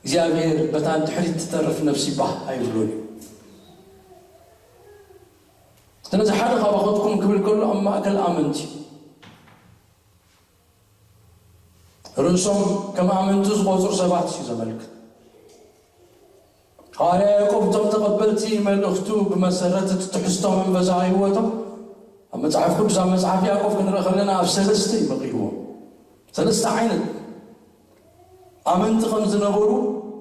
እግዚኣብሔር በታ ድሕሪት ትተርፍ ነፍሲ ባህ ኣይብሎን እዩ። ስለዚ ሓደ ካባኸትኩም ክብል ከሎ ኣብ ማእከል ኣመንቲ ርእሶም ከም ኣመንቲ ዝቖጽሩ ሰባት እዩ ዘመልክት። ሃዋርያ ያዕቆብ እቶም ተቐበልቲ መልእኽቱ ብመሰረት እቲ ትሕዝቶ መንፈሳዊ ህይወቶም ኣብ መጽሓፍ ቅዱስ፣ ኣብ መጽሓፍ ያዕቆብ ክንርኢ ከለና ኣብ ሰለስተ እዩ መቒልዎ። ሰለስተ ዓይነት ኣመንቲ ከም ዝነበሩ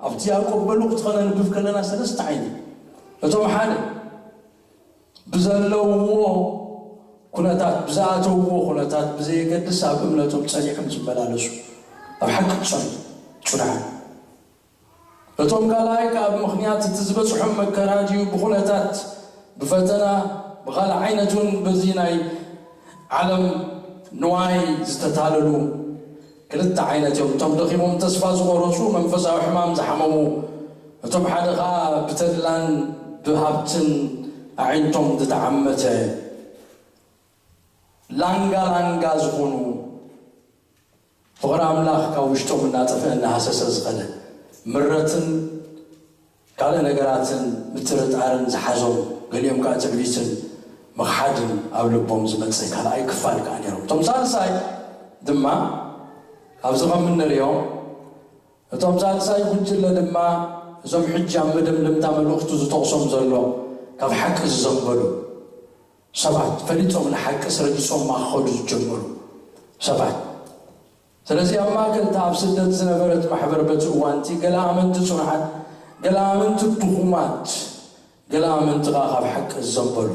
ኣብቲ ያዕቆብ መልእኽቱ ከነንብብ ከለና ሰለስተ ዓይነት። እቶም ሓደ ብዘለውዎ ኩነታት፣ ብዝኣተውዎ ኩነታት ብዘየገድስ ኣብ እምነቶም ጸኒዖም ዝመላለሱ፣ ኣብ ሓቂ ዝጸንሑ ጽኑዓት። እቶም ካልኣይ ካብ ምኽንያት እቲ ዝበጽሖም መከራ ድዩ ብኹነታት፣ ብፈተና፣ ብኻልእ ዓይነት እውን በዚ ናይ ዓለም ንዋይ ዝተታለሉ ክልተ ዓይነት እዮም። እቶም ደኺሞም ተስፋ ዝቖረጹ፣ መንፈሳዊ ሕማም ዝሓመሙ፣ እቶም ሓደ ኸኣ ብተድላን ብሃብትን ኣዒንቶም ዝተዓመተ ላንጋ ላንጋ ዝኾኑ፣ ፍቕሪ ኣምላኽ ካብ ውሽጦም እናጠፍአ እናሃሰሰ ዝኸደ፣ ምረትን ካልእ ነገራትን ምጥርጣርን ዝሓዞም፣ ገሊኦም ከኣ ትዕቢትን ምኽሓድን ኣብ ልቦም ዝመጸ ካልኣይ ክፋል ከኣ ነይሮም። እቶም ሳልሳይ ድማ ኣብዚ ከም እንርእዮ እቶም ሳልሳይ ጉጅለ ድማ እዞም ሕጂ ኣብ መደምደምታ መልእኽቱ ዝጠቕሶም ዘሎ ካብ ሓቂ ዝዘንበሉ ሰባት፣ ፈሊጦም ንሓቂ ኣስረጊጾማ ክኸዱ ዝጀመሩ ሰባት። ስለዚ ኣብ ማእከል እታ ኣብ ስደት ዝነበረት ማሕበር በቲ እዋንቲ ገለ ኣመንቲ ጽኑዓት፣ ገለ ኣመንቲ ድኹማት፣ ገለ ኣመንቲ ከኣ ካብ ሓቂ ዝዘንበሉ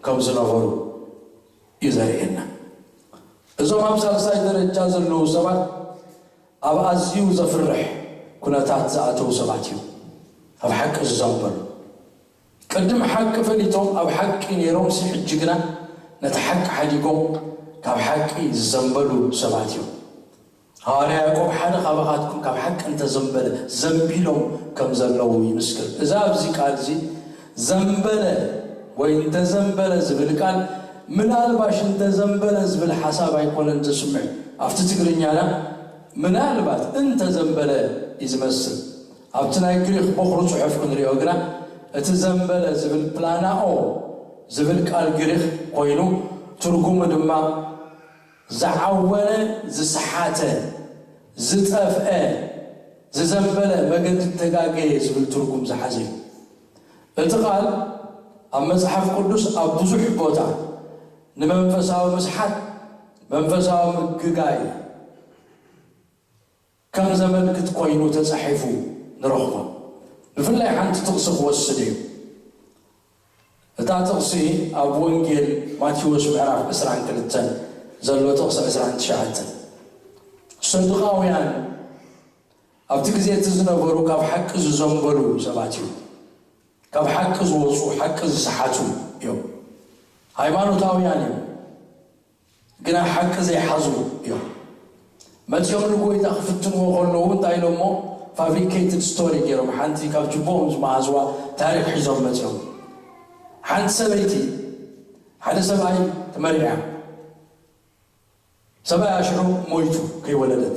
ከም ዝነበሩ እዩ ዘርእየና። እዞም ኣብ ሳልሳይ ደረጃ ዘለዉ ሰባት ኣብ ኣዝዩ ዘፍርሕ ኩነታት ዝኣተዉ ሰባት እዮም። ኣብ ሓቂ ዝዘንበሉ፣ ቅድም ሓቂ ፈሊጦም ኣብ ሓቂ ነይሮምሲ፣ ሕጂ ግና ነቲ ሓቂ ሓዲጎም ካብ ሓቂ ዝዘንበሉ ሰባት እዮም። ሃዋርያ ያዕቆብ ሓደ ካባኻትኩም ካብ ሓቂ እንተዘንበለ፣ ዘንቢሎም ከም ዘለዉ ይምስክር። እዛ ኣብዚ ቃል እዚ ዘንበለ ወይ እንተዘንበለ ዝብል ቃል፣ ምናልባሽ እንተዘንበለ ዝብል ሓሳብ ኣይኮነን ዘስምዕ። ኣብቲ ትግርኛና ምናልባት እንተዘንበለ እዩ ዝመስል። ኣብቲ ናይ ግሪኽ በኹሪ ጽሑፍ ክንሪኦ ግና፣ እቲ ዘንበለ ዝብል ፕላናኦ ዝብል ቃል ግሪኽ ኮይኑ፣ ትርጉሙ ድማ ዝዓወነ፣ ዝሰሓተ፣ ዝጠፍአ፣ ዝዘንበለ፣ መገዲ ዝተጋገየ ዝብል ትርጉም ዝሓዘ እዩ። እቲ ቃል ኣብ መጽሓፍ ቅዱስ ኣብ ብዙሕ ቦታ ንመንፈሳዊ ምስሓት፣ መንፈሳዊ ምግጋይ ከም ዘመልክት ኮይኑ ተጻሒፉ ንረኽቦ። ብፍላይ ሓንቲ ጥቕሲ ክወስድ እዩ። እታ ጥቕሲ ኣብ ወንጌል ማቴዎስ ምዕራፍ ዕስራን ክልተን ዘሎ ጥቕሲ ዕስራን ትሽዓተን። ሰዱቃውያን ኣብቲ ግዜ እቲ ዝነበሩ ካብ ሓቂ ዝዘንበሉ ሰባት እዮም። ካብ ሓቂ ዝወፁ፣ ሓቂ ዝሰሓቱ እዮም። ሃይማኖታውያን እዮም፣ ግና ሓቂ ዘይሓዙ እዮም። መፂኦም ንጎይታ ክፍትንዎ ከለዉ እንታይ ኢሎሞ? ፋብሪኬትድ ስቶሪ ገይሮም፣ ሓንቲ ካብ ጅቦኦም ዝመሃዝዋ ታሪክ ሒዞም መፂኦም። ሓንቲ ሰበይቲ ሓደ ሰብኣይ ተመርዕያ፣ ሰብኣያ ሽዑ ሞይቱ ከይወለደት።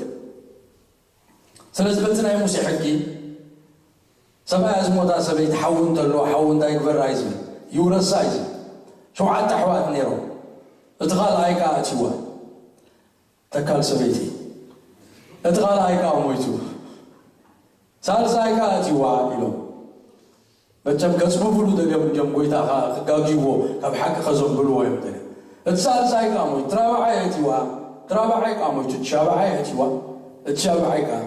ስለዚ በቲ ናይ ሙሴ ሕጊ ሰብኣያ ዝሞታ ሰበይቲ ሓዊ እንተሎ፣ ሓዊ እንታይ ግበራ እዩ ዝብል? ይውረሳ እዩ ዝብል። ሸውዓተ ኣሕዋት ነይሮም። እቲ ካልኣይ ከኣ ኣትይዋ። ተካል ሰበይቲ። እቲ ካልኣይ ከኣ ሞይቱ። ሳልሳይ ከኣ ኣትይዋ ኢሎም። መቸም ከጽብብሉ ደልዮም እንድዮም፣ ጎይታ ከኣ ክጋግይዎ፣ ካብ ሓቂ ከዘንብልዎ እዮም ደልዮም። እቲ ሳልሳይ ከኣ ሞይቱ። እቲ ራብዓይ ኣትይዋ። እቲ ራብዓይ ከኣ ሞይቱ። እቲ ሻብዓይ ኣትይዋ። እቲ ሻብዓይ ከኣ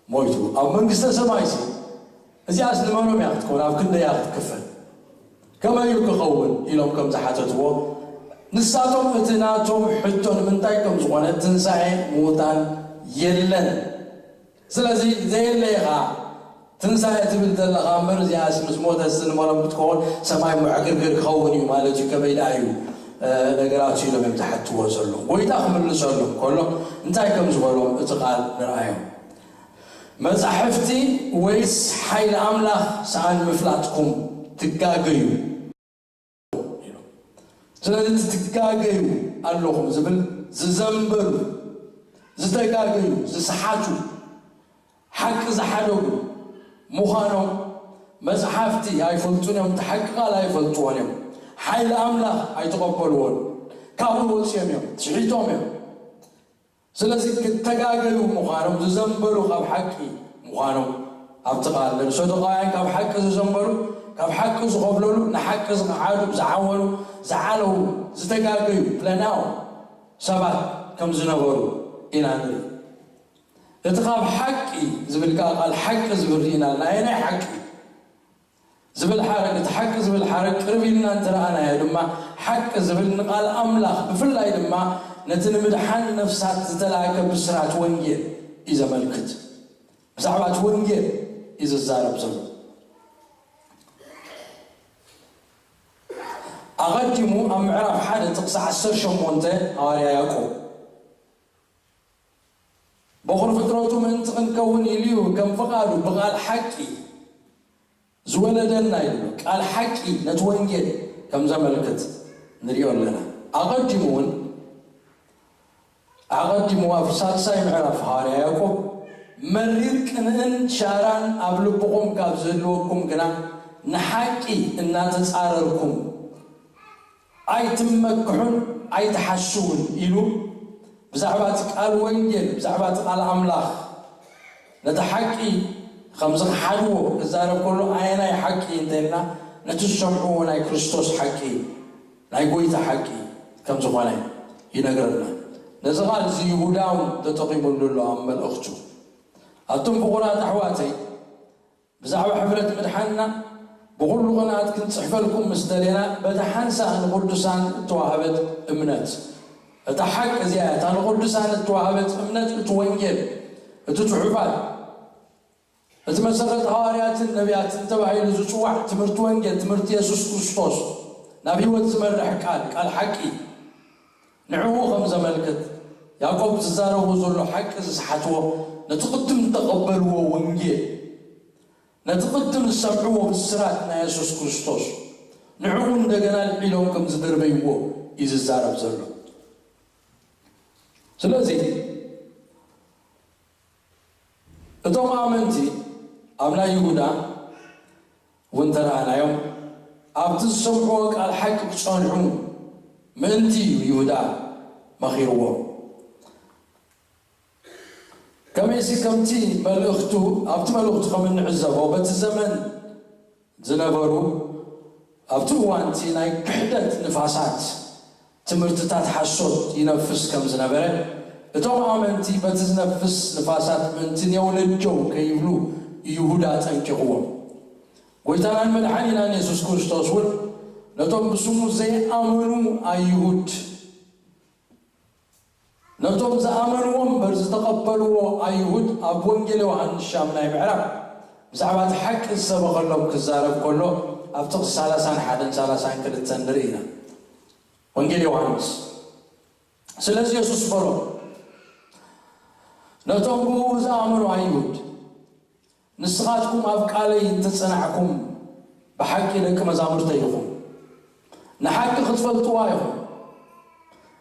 ሞይቱ። ኣብ መንግስተ ሰማይሲ እዚኣስ ንመኖም እያ ክትከውን? ኣብ ክንደይ እያ ክትክፈል? ከመይ እዩ ክኸውን? ኢሎም ከም ዝሓተትዎ፣ ንሳቶም እቲ ናቶም ሕቶ ንምንታይ ከም ዝኾነ፣ ትንሳኤ ምዉታን የለን። ስለዚ ዘየለ ኢኻ ትንሳኤ ትብል ዘለኻ እምበር፣ እዚኣስ ምስ ሞተስ ንመኖም ክትከውን? ሰማይ ምዕግርግር ክኸውን እዩ ማለት እዩ። ከመይ ደኣ እዩ፣ እ፣ ነገራቱ ኢሎም እዮም ዝሓትዎ ዘለዉ። ጎይታ ክምልሰሎም ከሎ እንታይ ከም ዝበሎም እቲ ቃል ንርኣዮም። መጻሕፍቲ ወይስ ሓይሊ ኣምላኽ ሰኣን ምፍላጥኩም ትጋገዩ? ስለዚ እቲ ትጋገዩ ኣለኹም ዝብል ዝዘንበሉ፣ ዝተጋገዩ፣ ዝሰሓቱ፣ ሓቂ ዝሓደጉ ምዃኖም መጽሓፍቲ ኣይፈልጡን እዮም። እቲ ሓቂ ቃል ኣይፈልጥዎን እዮም። ሓይሊ ኣምላኽ ኣይተቐበልዎን። ካብኡ ወጺኦም እዮም፣ ስሒቶም እዮም። ስለዚ ክተጋገዩ ምዃኖም፣ ዝዘንበሉ ካብ ሓቂ ምዃኖም ኣብቲ ቃል ኣሎ። ሰዱቃውያን ካብ ሓቂ ዝዘንበሉ፣ ካብ ሓቂ ዝኸብለሉ፣ ንሓቂ ዝኸሓዱ፣ ዝዓወኑ፣ ዝዓለዉ፣ ዝተጋገዩ፣ ፕለናው ሰባት ከም ዝነበሩ ኢና ንርኢ። እቲ ካብ ሓቂ ዝብል ከኣ ቃል ሓቂ ዝብል ርኢና ኣለና። ኣየናይ ሓቂ? ዝብል ሓረግ፣ እቲ ሓቂ ዝብል ሓረግ ቅርብ ኢልና እንተረኣናዮ ድማ፣ ሓቂ ዝብል ንቃል ኣምላኽ፣ ብፍላይ ድማ ነቲ ንምድሓን ነፍሳት ዝተላእከ ብስራት ወንጌል እዩ ዘመልክት። ብዛዕባ እቲ ወንጌል እዩ ዝዛረብ ዘሎ። ኣቐዲሙ ኣብ ምዕራፍ ሓደ ጥቕሲ ዓሰርተ ሸሞንተ ሃዋርያ ያዕቆብ፣ በኹሪ ፍጥረቱ ምእንቲ ክንከውን ኢሉ እዩ ከም ፍቓዱ ብቓል ሓቂ ዝወለደና ኢሉ። ቃል ሓቂ ነቲ ወንጌል ከም ዘመልክት ንሪኦ ኣለና። ኣቐዲሙ እውን፣ ኣቐዲሙ ኣብ ሳልሳይ ምዕራፍ ሃዋርያ ያዕቆብ፣ መሪር ቅንእን ሻራን ኣብ ልብኹም ካብ ዝህልወኩም ግና፣ ንሓቂ እናተጻረርኩም ኣይትመክሑን ኣይትሓስዉን ኢሉ ብዛዕባ እቲ ቃል ወንጌል፣ ብዛዕባ እቲ ቃል ኣምላኽ ነቲ ሓቂ ከም ዝኸሓድዎ ክዛረብ ከሎ ኣየናይ ሓቂ እንተ ኢልና፣ ነቲ ዝሰምዕዎ ናይ ክርስቶስ ሓቂ፣ ናይ ጎይታ ሓቂ ከም ዝኾነ ይነግረና። ነዚ ቓል እዚ ይሁዳ እውን ተጠቒሙሉ ኣሎ ኣብ መልእኽቱ። ኣቱም ፍቑራት ኣሕዋተይ፣ ብዛዕባ ሕብረት ምድሓንና ብኹሉ ቕንኣት ክንጽሕፈልኩም ምስ ደሌና፣ በታ ሓንሳእ ንቕዱሳን እተዋህበት እምነት፣ እታ ሓቂ እዚኣ እያ፣ እታ ንቕዱሳን እተዋህበት እምነት፣ እቲ ወንጌል፣ እቲ ጽሑፋት፣ እቲ መሰረት ሃዋርያትን ነቢያትን ተባሂሉ ዝጽዋዕ ትምህርቲ ወንጌል፣ ትምህርቲ የሱስ ክርስቶስ፣ ናብ ህይወት ዝመርሕ ቃል፣ ቃል ሓቂ፣ ንዕኡ ከም ዘመልክት፣ ያዕቆብ ዝዛረቦ ዘሎ ሓቂ ዝሰሓትዎ፣ ነቲ ቅድም ዝተቐበልዎ ወንጌል፣ ነቲ ቅድም ዝሰምዕዎ ብስራት ናይ የሱስ ክርስቶስ፣ ንዕኡ እንደገና ልዒሎም ከም ዝደርበይዎ እዩ ዝዛረብ ዘሎ። ስለዚ እቶም ኣመንቲ ኣብ ናይ ይሁዳ እውን ተረኣናዮም፣ ኣብቲ ዝሰምዕዎ ቃል ሓቂ ክጸንሑ ምእንቲ እዩ ይሁዳ መኺርዎም። ከመይሲ ከምቲ መልእኽቱ፣ ኣብቲ መልእኽቱ ከም እንዕዘቦ፣ በቲ ዘመን ዝነበሩ፣ ኣብቲ እዋንቲ ናይ ክሕደት ንፋሳት፣ ትምህርትታት ሓሶት ይነፍስ ከም ዝነበረ፣ እቶም ኣመንቲ በቲ ዝነፍስ ንፋሳት ምእንቲ ኔው ነጀው ከይብሉ ይሁዳ ኣጠንቂቕዎም። ጎይታናን መድሓኒናን የሱስ ክርስቶስ እውን ነቶም ብስሙ ዘይኣመኑ ኣይሁድ፣ ነቶም ዝኣመንዎ እምበር ዝተቐበልዎ ኣይሁድ፣ ኣብ ወንጌል ዮሃንስ ሻምናይ ምዕራፍ ብዛዕባ እቲ ሓቂ ዝሰበኸሎም ክዛረብ ከሎ፣ ኣብ ጥቕሲ ሰላሳን ሓደን ሰላሳን ክልተን ንርኢ ኢና። ወንጌል ዮሃንስ። ስለዚ የሱስ በሎም፣ ነቶም ብኡ ዝኣመኑ ኣይሁድ፣ ንስኻትኩም ኣብ ቃለይ እንተጸናዕኩም፣ ብሓቂ ደቂ መዛሙርተይ ኢኹም። ንሓቂ ክትፈልጥዋ ኢኹም።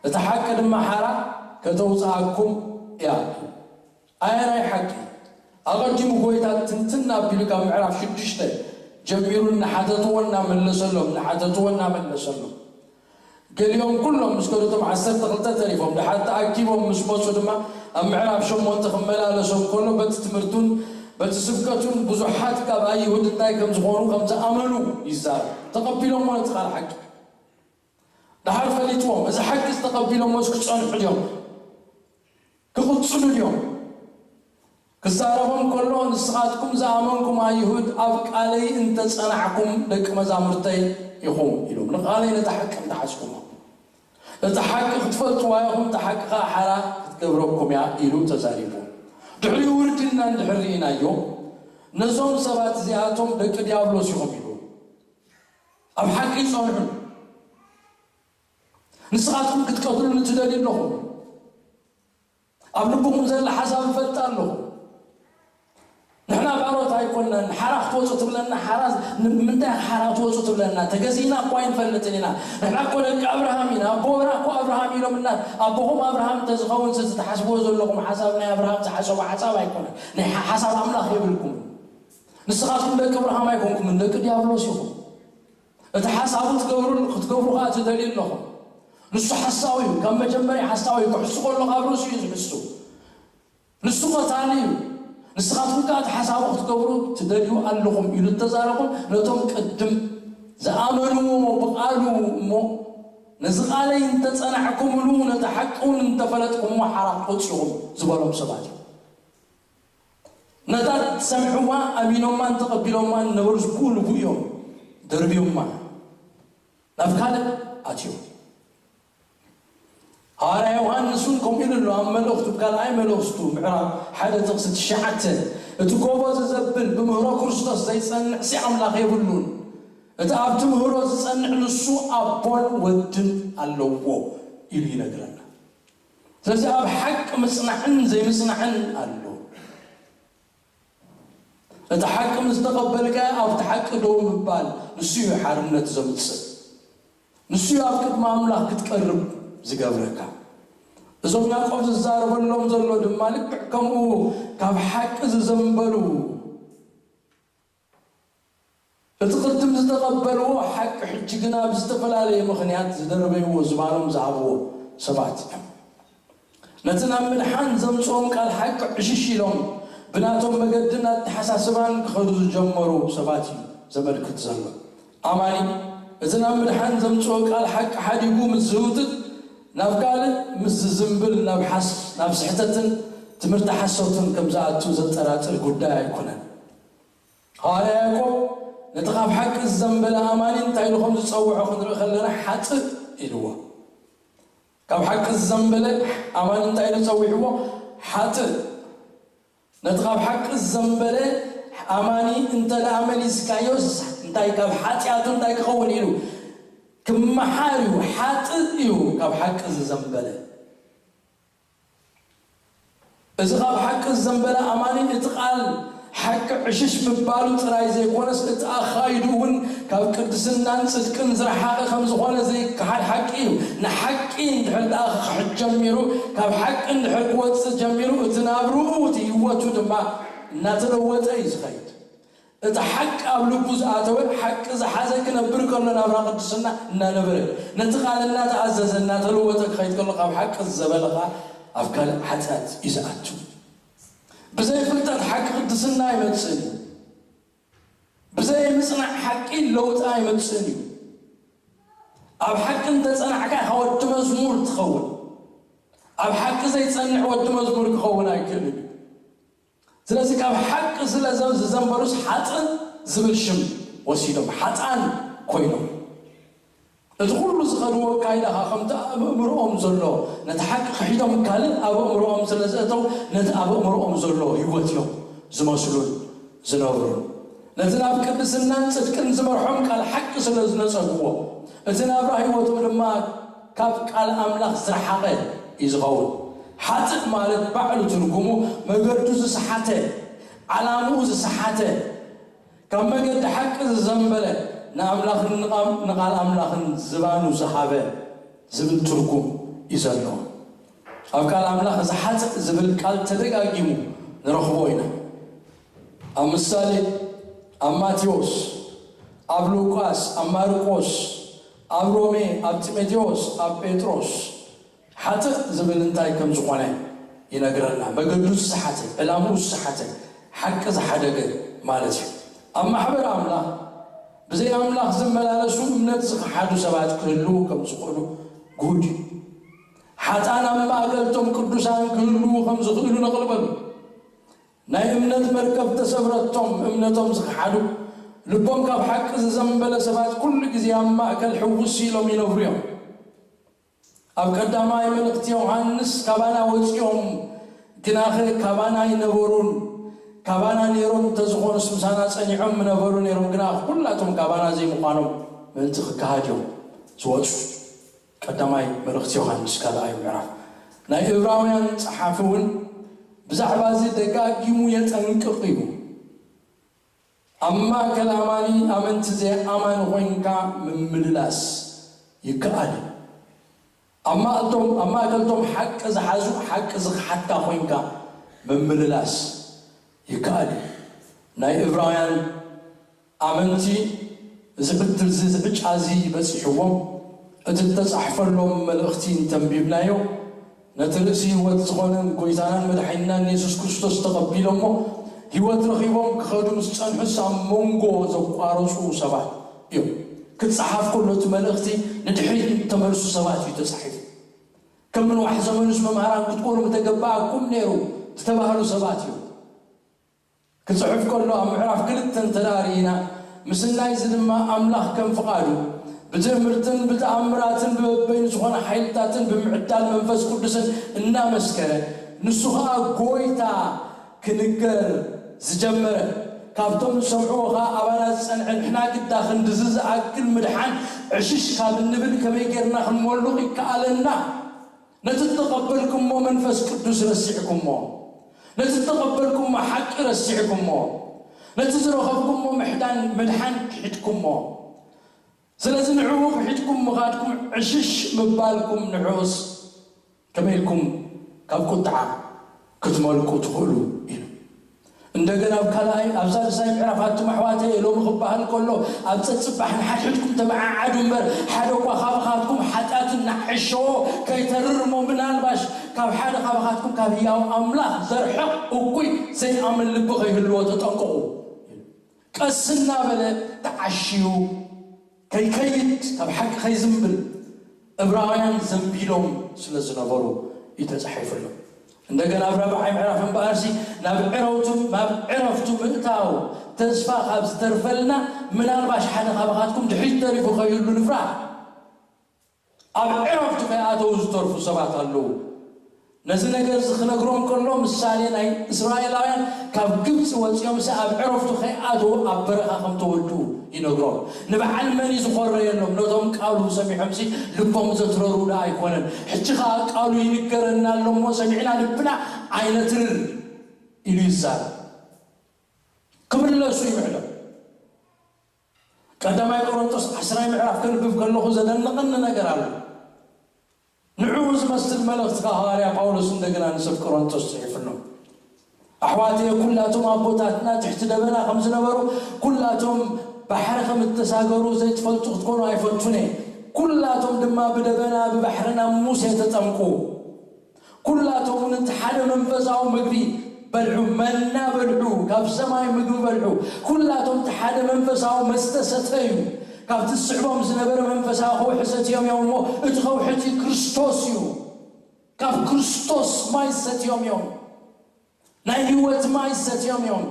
እታ ሓቂ ድማ ሓራ ከተውጽኣኩም እያ። ኣየናይ ሓቂ? ኣቐዲሙ ጎይታ ትንትን ኣቢሉ ካብ ምዕራፍ ሽዱሽተ ጀሚሩ እናሓተትዎ እናመለሰሎም፣ እናሓተትዎ እናመለሰሎም። ገሊኦም ኩሎም ምስ ከዱ እቶም ዓሰርተ ክልተ ተሪፎም፣ ድሓር ተኣኪቦም ምስ መጹ ድማ ኣብ ምዕራፍ ሸሞንተ ክመላለሶም ከሎ በቲ ትምህርቱን በቲ ስብከቱን ብዙሓት ካብ ኣይሁድ እንታይ ከም ዝኾኑ ከም ዝኣመኑ ይዛረብ። ተቐቢሎምዎ ነቲ ቃል ሓቂ። ድሓር ፈሊጥዎም፣ እዚ ሓቂ እዚ ተቐቢሎምዎስ ክጸንሑ ድዮም? ክቕጽሉ ድዮም? ክዛረቦም ከሎ፣ ንስኻትኩም ዝኣመንኩም ኣይሁድ ኣብ ቃለይ እንተጸናዕኩም ደቂ መዛሙርተይ ኢኹም ኢሎም። ንቃለይ ነታ ሓቂ እንተሓዝኩሞ፣ ነታ ሓቂ ክትፈልጥዋ ኢኹም፣ እታ ሓቂ ኸኣ ሓራ ክትገብረኩም እያ ኢሉ ተዛሪቡ። ድሕሪኡ ውርድና እንድሕር ርኢናዮ፣ ነዞም ሰባት እዚኣቶም ደቂ ዲያብሎስ ኢኹም ኢሉ። ኣብ ሓቂ ይጸንሑ። ንስኻትኩም ክትቀትሉኒ ትደልዩ ኣለኹም። ኣብ ልብኹም ዘላ ሓሳብ እፈልጥ ኣለኹ። ንሕና ባሮት ኣይኮናን። ሓራ ክትወፁ ትብለና፣ ሓራ ንምንታይ ሓራ ትወፁ ትብለና? ተገዚእና እኮ ኣይንፈልጥን ኢና። ንሕና እኮ ደቂ ኣብርሃም ኢና። ኣቦና እኮ ኣብርሃም ኢሎምና። ኣቦኹም ኣብርሃም እንተዝኸውን፣ እዚ ትሓስብዎ ዘለኹም ሓሳብ ናይ ኣብርሃም ዝሓሰቦ ሓሳብ ኣይኮነን። ናይ ሓ-፣ ሓሳብ ኣምላኽ የብልኩምን። ንስኻትኩም ደቂ ኣብርሃም ኣይኮንኩምን፣ ደቂ ዲያብሎስ ኢኹም። እቲ ሓሳቡ ትገብሩ፣ ክትገብሩ ኸኣ ትደልዩ ኣለኹም። ንሱ ሓሳዊ እዩ። ካብ መጀመርያ ሓሳዊ እዩ። ክሕሱ ከሎ ካብ ርእሱ እዩ ዝሕሱ። ንሱ ቐታሊ እዩ። ንስኻትኩም ከኣ እቲ ሓሳቡ ክትገብሩ ትደልዩ ኣለኹም ኢሉ እተዛረቦም ነቶም ቅድም ዝኣመንዎ ብቓሉ እሞ ነዚ ቓለይ እንተጸናዕኩምሉ ነቲ ሓቂ እውን እንተፈለጥኩምዎ ሓራ ክትወጹ ኢኹም ዝበሎም ሰባት እዩ። ነታ ሰምዕዋ ኣሚኖማን ተቐቢሎማን ነበሩስ ብኡ ንብኡ እዮም ደርብዮማ ናብ ካልእ ኣትዮም። ሃዋርያ ዮሃንስ እውን ከምኡ ኢሉ ኣሎ ኣብ መልእኽቱ፣ ኣብ ካልኣይ መልእኽቱ ምዕራፍ ሓደ ጥቕሲ ትሽዓተ፣ እቲ ጎቦ ዝዘብል ብምህሮ ክርስቶስ ዘይጸንዕሲ ኣምላኽ የብሉን። እቲ ኣብቲ ምህሮ ዝጸንዕ ንሱ ኣቦን ወድን ኣለዎ ኢሉ ይነግረና። ስለዚ ኣብ ሓቂ ምጽናዕን ዘይምጽናዕን ኣሎ። እቲ ሓቂ ምስ ተቐበልካ ኣብቲ ሓቂ ደው ምባል ንሱ እዩ ሓርነት ዘምጽእ። ንሱ እዩ ኣብ ቅድሚ ኣምላኽ ክትቀርብ ዝገብረካ። እዞም ያዕቆብ ዝዛረበሎም ዘሎ ድማ ልክዕ ከምኡ ካብ ሓቂ ዝዘንበሉ፣ እቲ ቅድም ዝተቐበልዎ ሓቂ ሕጂ ግና ብዝተፈላለየ ምኽንያት ዝደርበይዎ ዝባኖም ዝሃብዎ ሰባት እዮም። ነቲ ናብ ምድሓን ዘምጽኦም ቃል ሓቂ ዕሽሽ ኢሎም ብናቶም መገድን ኣተሓሳስባን ክኸዱ ዝጀመሩ ሰባት እዩ ዘመልክት ዘሎ። ኣማኒ እቲ ናብ ምድሓን ዘምጽኦ ቃል ሓቂ ሓዲጉ ምስ ዝህውትት፣ ናብ ካልእ ምስ ዝዝንብል፣ ናብ ሓስ-፣ ናብ ስሕተትን ትምህርቲ ሓሶትን ከም ዝኣቱ ዘጠራጥር ጉዳይ ኣይኮነን። ሃዋርያ ያዕቆብ ነቲ ካብ ሓቂ ዝዘንበለ ኣማኒ እንታይ ኢሉ ከም ዝጸውዖ ክንርኢ ከለና ሓጥእ ኢልዎ። ካብ ሓቂ ዝዘንበለ ኣማኒ እንታይ ኢሉ ጸዊዕዎ? ሓጥእ። ነቲ ካብ ሓቂ ዝዘንበለ ኣማኒ እንተ ደኣ መሊስካዮስ እንታይ ካብ ሓጢኣቱ እንታይ ክኸውን ኢሉ ክመሓር እዩ። ሓጥእ እዩ ካብ ሓቂ ዝዘንበለ። እዚ ካብ ሓቂ ዝዘንበለ ኣማኒ እቲ ቃል ሓቂ ዕሽሽ ምባሉ ጥራይ ዘይኮነስ፣ እቲ ኣኻይዱ እውን ካብ ቅድስናን ጽድቅን ዝረሓቐ ከም ዝኾነ ዘይከሓድ ሓቂ እዩ። ንሓቂ እንድሕር ደኣ ክኽሕድ ጀሚሩ፣ ካብ ሓቂ እንድሕር ክወጽእ ጀሚሩ፣ እቲ ናብርኡ፣ እቲ ህይወቱ ድማ እናተለወጠ እዩ ዝኸይድ። እቲ ሓቂ ኣብ ልቡ ዝኣተወ፣ ሓቂ ዝሓዘ ክነብር ከሎ ናብራ ቅድስና እናነበረ፣ ነቲ ቃል እናተኣዘዘ እናተለወጠ ክኸይድ ከሎ፣ ካብ ሓቂ ዝዘበለ ኸኣ ኣብ ካልእ ሓጢኣት እዩ ዝኣቱ። ብዘይ ፍልጠት ሓቂ ቅድስና ኣይመጽእን እዩ። ብዘይ ምጽናዕ ሓቂ ለውጢ ኣይመጽእን እዩ። ኣብ ሓቂ እንተጸናዕካ ኢኻ ወዲ መዝሙር ትኸውን። ኣብ ሓቂ ዘይጸንዕ ወዲ መዝሙር ክኸውን ኣይክእልን እዩ። ስለዚ ካብ ሓቂ ስለ ዘ-፣ ዝዘንበሉስ ሓጥእ ዝብል ሽም ወሲዶም፣ ሓጥኣን ኮይኖም። እቲ ኩሉ ዝኸድዎ ኣካይዳ ኸኣ ከምቲ ኣብ ኣእምሮኦም ዘሎ፣ ነቲ ሓቂ ክሒዶም ካልእ ኣብ ኣእምሮኦም ስለ ዘእተው፣ ነቲ ኣብ ኣእምሮኦም ዘሎ ህይወት እዮም ዝመስሉን ዝነብሩን። ነቲ ናብ ቅድስናን ጽድቅን ዝመርሖም ቃል ሓቂ ስለ ዝነጸግዎ፣ እቲ ናብራ ህይወቶም ድማ ካብ ቃል ኣምላኽ ዝረሓቐ እዩ ዝኸውን። ሓጥእ ማለት ባዕሉ ትርጉሙ መገዱ ዝሰሓተ፣ ዓላምኡ ዝሰሓተ፣ ካብ መገዲ ሓቂ ዝዘንበለ፣ ንኣምላኽን ንቓም-፣ ንቓል ኣምላኽን ዝባኑ ዝሃበ ዝብል ትርጉም እዩ ዘለዎ። ኣብ ቃል ኣምላኽ እዚ ሓጥእ ዝብል ቃል ተደጋጊሙ ንረኽቦ ኢና። ኣብ ምሳሌ፣ ኣብ ማቴዎስ፣ ኣብ ሉቃስ፣ ኣብ ማርቆስ፣ ኣብ ሮሜ፣ ኣብ ጢሞቴዎስ፣ ኣብ ጴጥሮስ፣ ሓጥእ ዝብል እንታይ ከም ዝኾነ ይነግረና። መገዱ ዝሰሓተ፣ ዕላምኡ ዝሰሓተ፣ ሓቂ ዝሓደገ ማለት እዩ። ኣብ ማሕበር ኣምላኽ ብዘይ ኣምላኽ ዝመላለሱ እምነት ዝኸሓዱ ሰባት ክህልዉ ከም ዝኽእሉ ግሁድ እዩ። ሓጥኣን ኣብ ማእከልቶም ቅዱሳን ክህልዉ ከም ዝኽእሉ ነቕልበሉ። ናይ እምነት መርከብ ተሰብረቶም እምነቶም ዝኸሓዱ፣ ልቦም ካብ ሓቂ ዝዘንበለ ሰባት ኩሉ ግዜ ኣብ ማእከል ሕውስ ኢሎም ይነብሩ እዮም። ኣብ ቀዳማይ መልእኽቲ ዮሃንስ፣ "ካባና ወጺኦም ግናኸ ካባና ኣይነበሩን፣ ካባና ነይሮም እንተዝኾኑስ ምሳና ጸኒዖም ምነበሩ ነይሮም፣ ግና ኩላቶም ካባና ዘይምዃኖም ምእንቲ ክከሃድ እዮም ዝወጹ።" ቀዳማይ መልእኽቲ ዮሃንስ ካልኣይ ምዕራፍ። ናይ ዕብራውያን ጸሓፊ እውን ብዛዕባ እዚ ደጋጊሙ የጠንቅቕ እዩ። ኣብ ማእከል ኣማኒ ኣመንቲ ዘይኣማኒ ኮይንካ ምምልላስ ይከኣል እዩ። ኣብ ማእከልቶም፣ ኣብ ማእከልቶም ሓቂ ዝሓዙ ሓቂ ዝኸሓድካ ኮይንካ ምምልላስ ይከኣል እዩ። ናይ ዕብራውያን ኣመንቲ እዚ ዕድል እዚ፣ እዚ ዕጫ እዚ በጺሕዎም፣ እቲ እተጻሕፈሎም መልእኽቲ እንተንቢብናዮ፣ ነቲ ርእሲ ህይወት ዝኾነን ጎይታናን መድሓኒናን የሱስ ክርስቶስ ተቐቢሎሞ ህይወት ረኺቦም ክኸዱ ምስ ጸንሑስ ኣብ መንጎ ዘቋረጹ ሰባት እዮም። ክጸሓፍ ከሎ እቲ መልእኽቲ ንድሕሪት ንተመልሱ ሰባት እዩ ተጻሒፉ። ከም ንዋሕ ዘመኑስ መምሃራን ክትኮኑ ምተገበኣኩም ነይሩ ዝተባህሉ ሰባት እዮም። ክጽሕፍ ከሎ ኣብ ምዕራፍ ክልተ እንተ ደኣ ርኢና፣ ምስናይ እዚ ድማ ኣምላኽ ከም ፍቓዱ ብትእምርትን ብተኣምራትን ብበበይኑ ዝኾነ ሓይልታትን ብምዕዳል መንፈስ ቅዱስን እናመስከረ፣ ንሱ ኸኣ ጎይታ ክንገር ዝጀመረ፣ ካብቶም ዝሰምዕዎ ኸኣ ኣባና ዝጸንዐ፣ ንሕና ግዳ ክንድዚ ዝኣክል ምድሓን ዕሽሽ ካብ እንብል ከመይ ጌርና ክንመሉቕ ይከኣለና? ነቲ እተቐበልኩሞ መንፈስ ቅዱስ ረሲዕኩሞ፣ ነቲ እተቐበልኩሞ ሓቂ ረሲዕኩሞ፣ ነቲ ዝረኸብኩሞ ምሕዳን ምድሓን ክሒድኩሞ። ስለዚ ንዕኡ ክሒድኩም ምኻድኩም ዕሽሽ ምባልኩም ንዕኡስ ከመይ ኢልኩም ካብ ቁጥዓ ክትመልቁ ትኽእሉ ኢሉ። እንደገና ኣብ ካልኣይ ኣብ ሳልሳይ ምዕራፍ ኣቱም ኣሕዋተይ ሎሚ ክበሃል ከሎ ኣብ ጸጽባሕ ንሓድሕድኩም ተመዓዓዱ እምበር ሓደ እኳ ካባኻትኩም ሓጢኣት እናሕሸዎ ከይተርር እሞ ምናልባሽ ካብ ሓደ ካባኻትኩም ካብ ህያው ኣምላኽ ዘርሕቕ እኩይ ዘይኣምን ልቢ ከይህልዎ ተጠንቀቑ። ቀስ እናበለ ተዓሽዩ ከይከይድ ካብ ሓቂ ከይዝንብል እብራውያን ዘንቢሎም ስለ ዝነበሩ እዩ ተጻሒፉሎም። እንደገና ኣብ ራብዓይ ምዕራፍ እምበኣርሲ ናብ ዕረፍቱ ናብ ዕረፍቱ ምእታው ተስፋ ካብ ዝተርፈልና ምናልባሽ ሓደ ካባኻትኩም ድሕሪት ተሪፉ ከይህሉ ንፍራሕ። ኣብ ዕረፍቱ ከይኣተው ዝተርፉ ሰባት ኣለዉ። ነዚ ነገር እዚ ክነግሮም ከሎ ምሳሌ ናይ እስራኤላውያን ካብ ግብፂ ወፂኦምሲ ኣብ ዕረፍቱ ከይኣተው ኣብ በረኻ ከም ተወድኡ ይነግሮም። ንበዓል መን እዩ ዝኾረየሎም? ነቶም ቃሉ ሰሚዖምሲ ልቦም ዘትረሩ ደኣ ኣይኮነን። ሕጂ ኸዓ ቃሉ ይንገረና ኣሎ እሞ ሰሚዕና ልብና ኣይነትርር ኢሉ ይዛረብ። ክምለሱ ይምዕዶም። ቀዳማይ ቆሮንቶስ ዓስራይ ምዕራፍ ከንብብ ከለኹ ዘደንቐኒ ነገር ኣሎ። ንዕኡ ዝመስል መልእኽቲ ከኣ ሃዋርያ ጳውሎስ እንደገና ንሰብ ቆሮንቶስ ጽሒፉሎም። ኣሕዋተየ፣ ኩላቶም ኣቦታትና ትሕቲ ደበና ከም ዝነበሩ፣ ኩላቶም ባሕሪ ከም እተሳገሩ ዘይትፈልጡ ክትኮኑ ኣይፈቱን እየ። ኩላቶም ድማ ብደበና ብባሕሪ ናብ ሙሴ ተጠምቁ። ኩላቶም እውን እቲ ሓደ መንፈሳዊ ምግቢ በልዑ፣ መና በልዑ፣ ካብ ሰማይ ምግቢ በልዑ። ኩላቶም እቲ ሓደ መንፈሳዊ መስተ ሰተዩ፣ ካብቲ ዝስዕቦም ዝነበረ መንፈሳዊ ከውሒ ሰትዮም እዮም እሞ፣ እቲ ከውሒ እቲ ክርስቶስ እዩ። ካብ ክርስቶስ ማይ ሰትዮም እዮም። ናይ ህይወት ማይ ሰትዮም እዮም።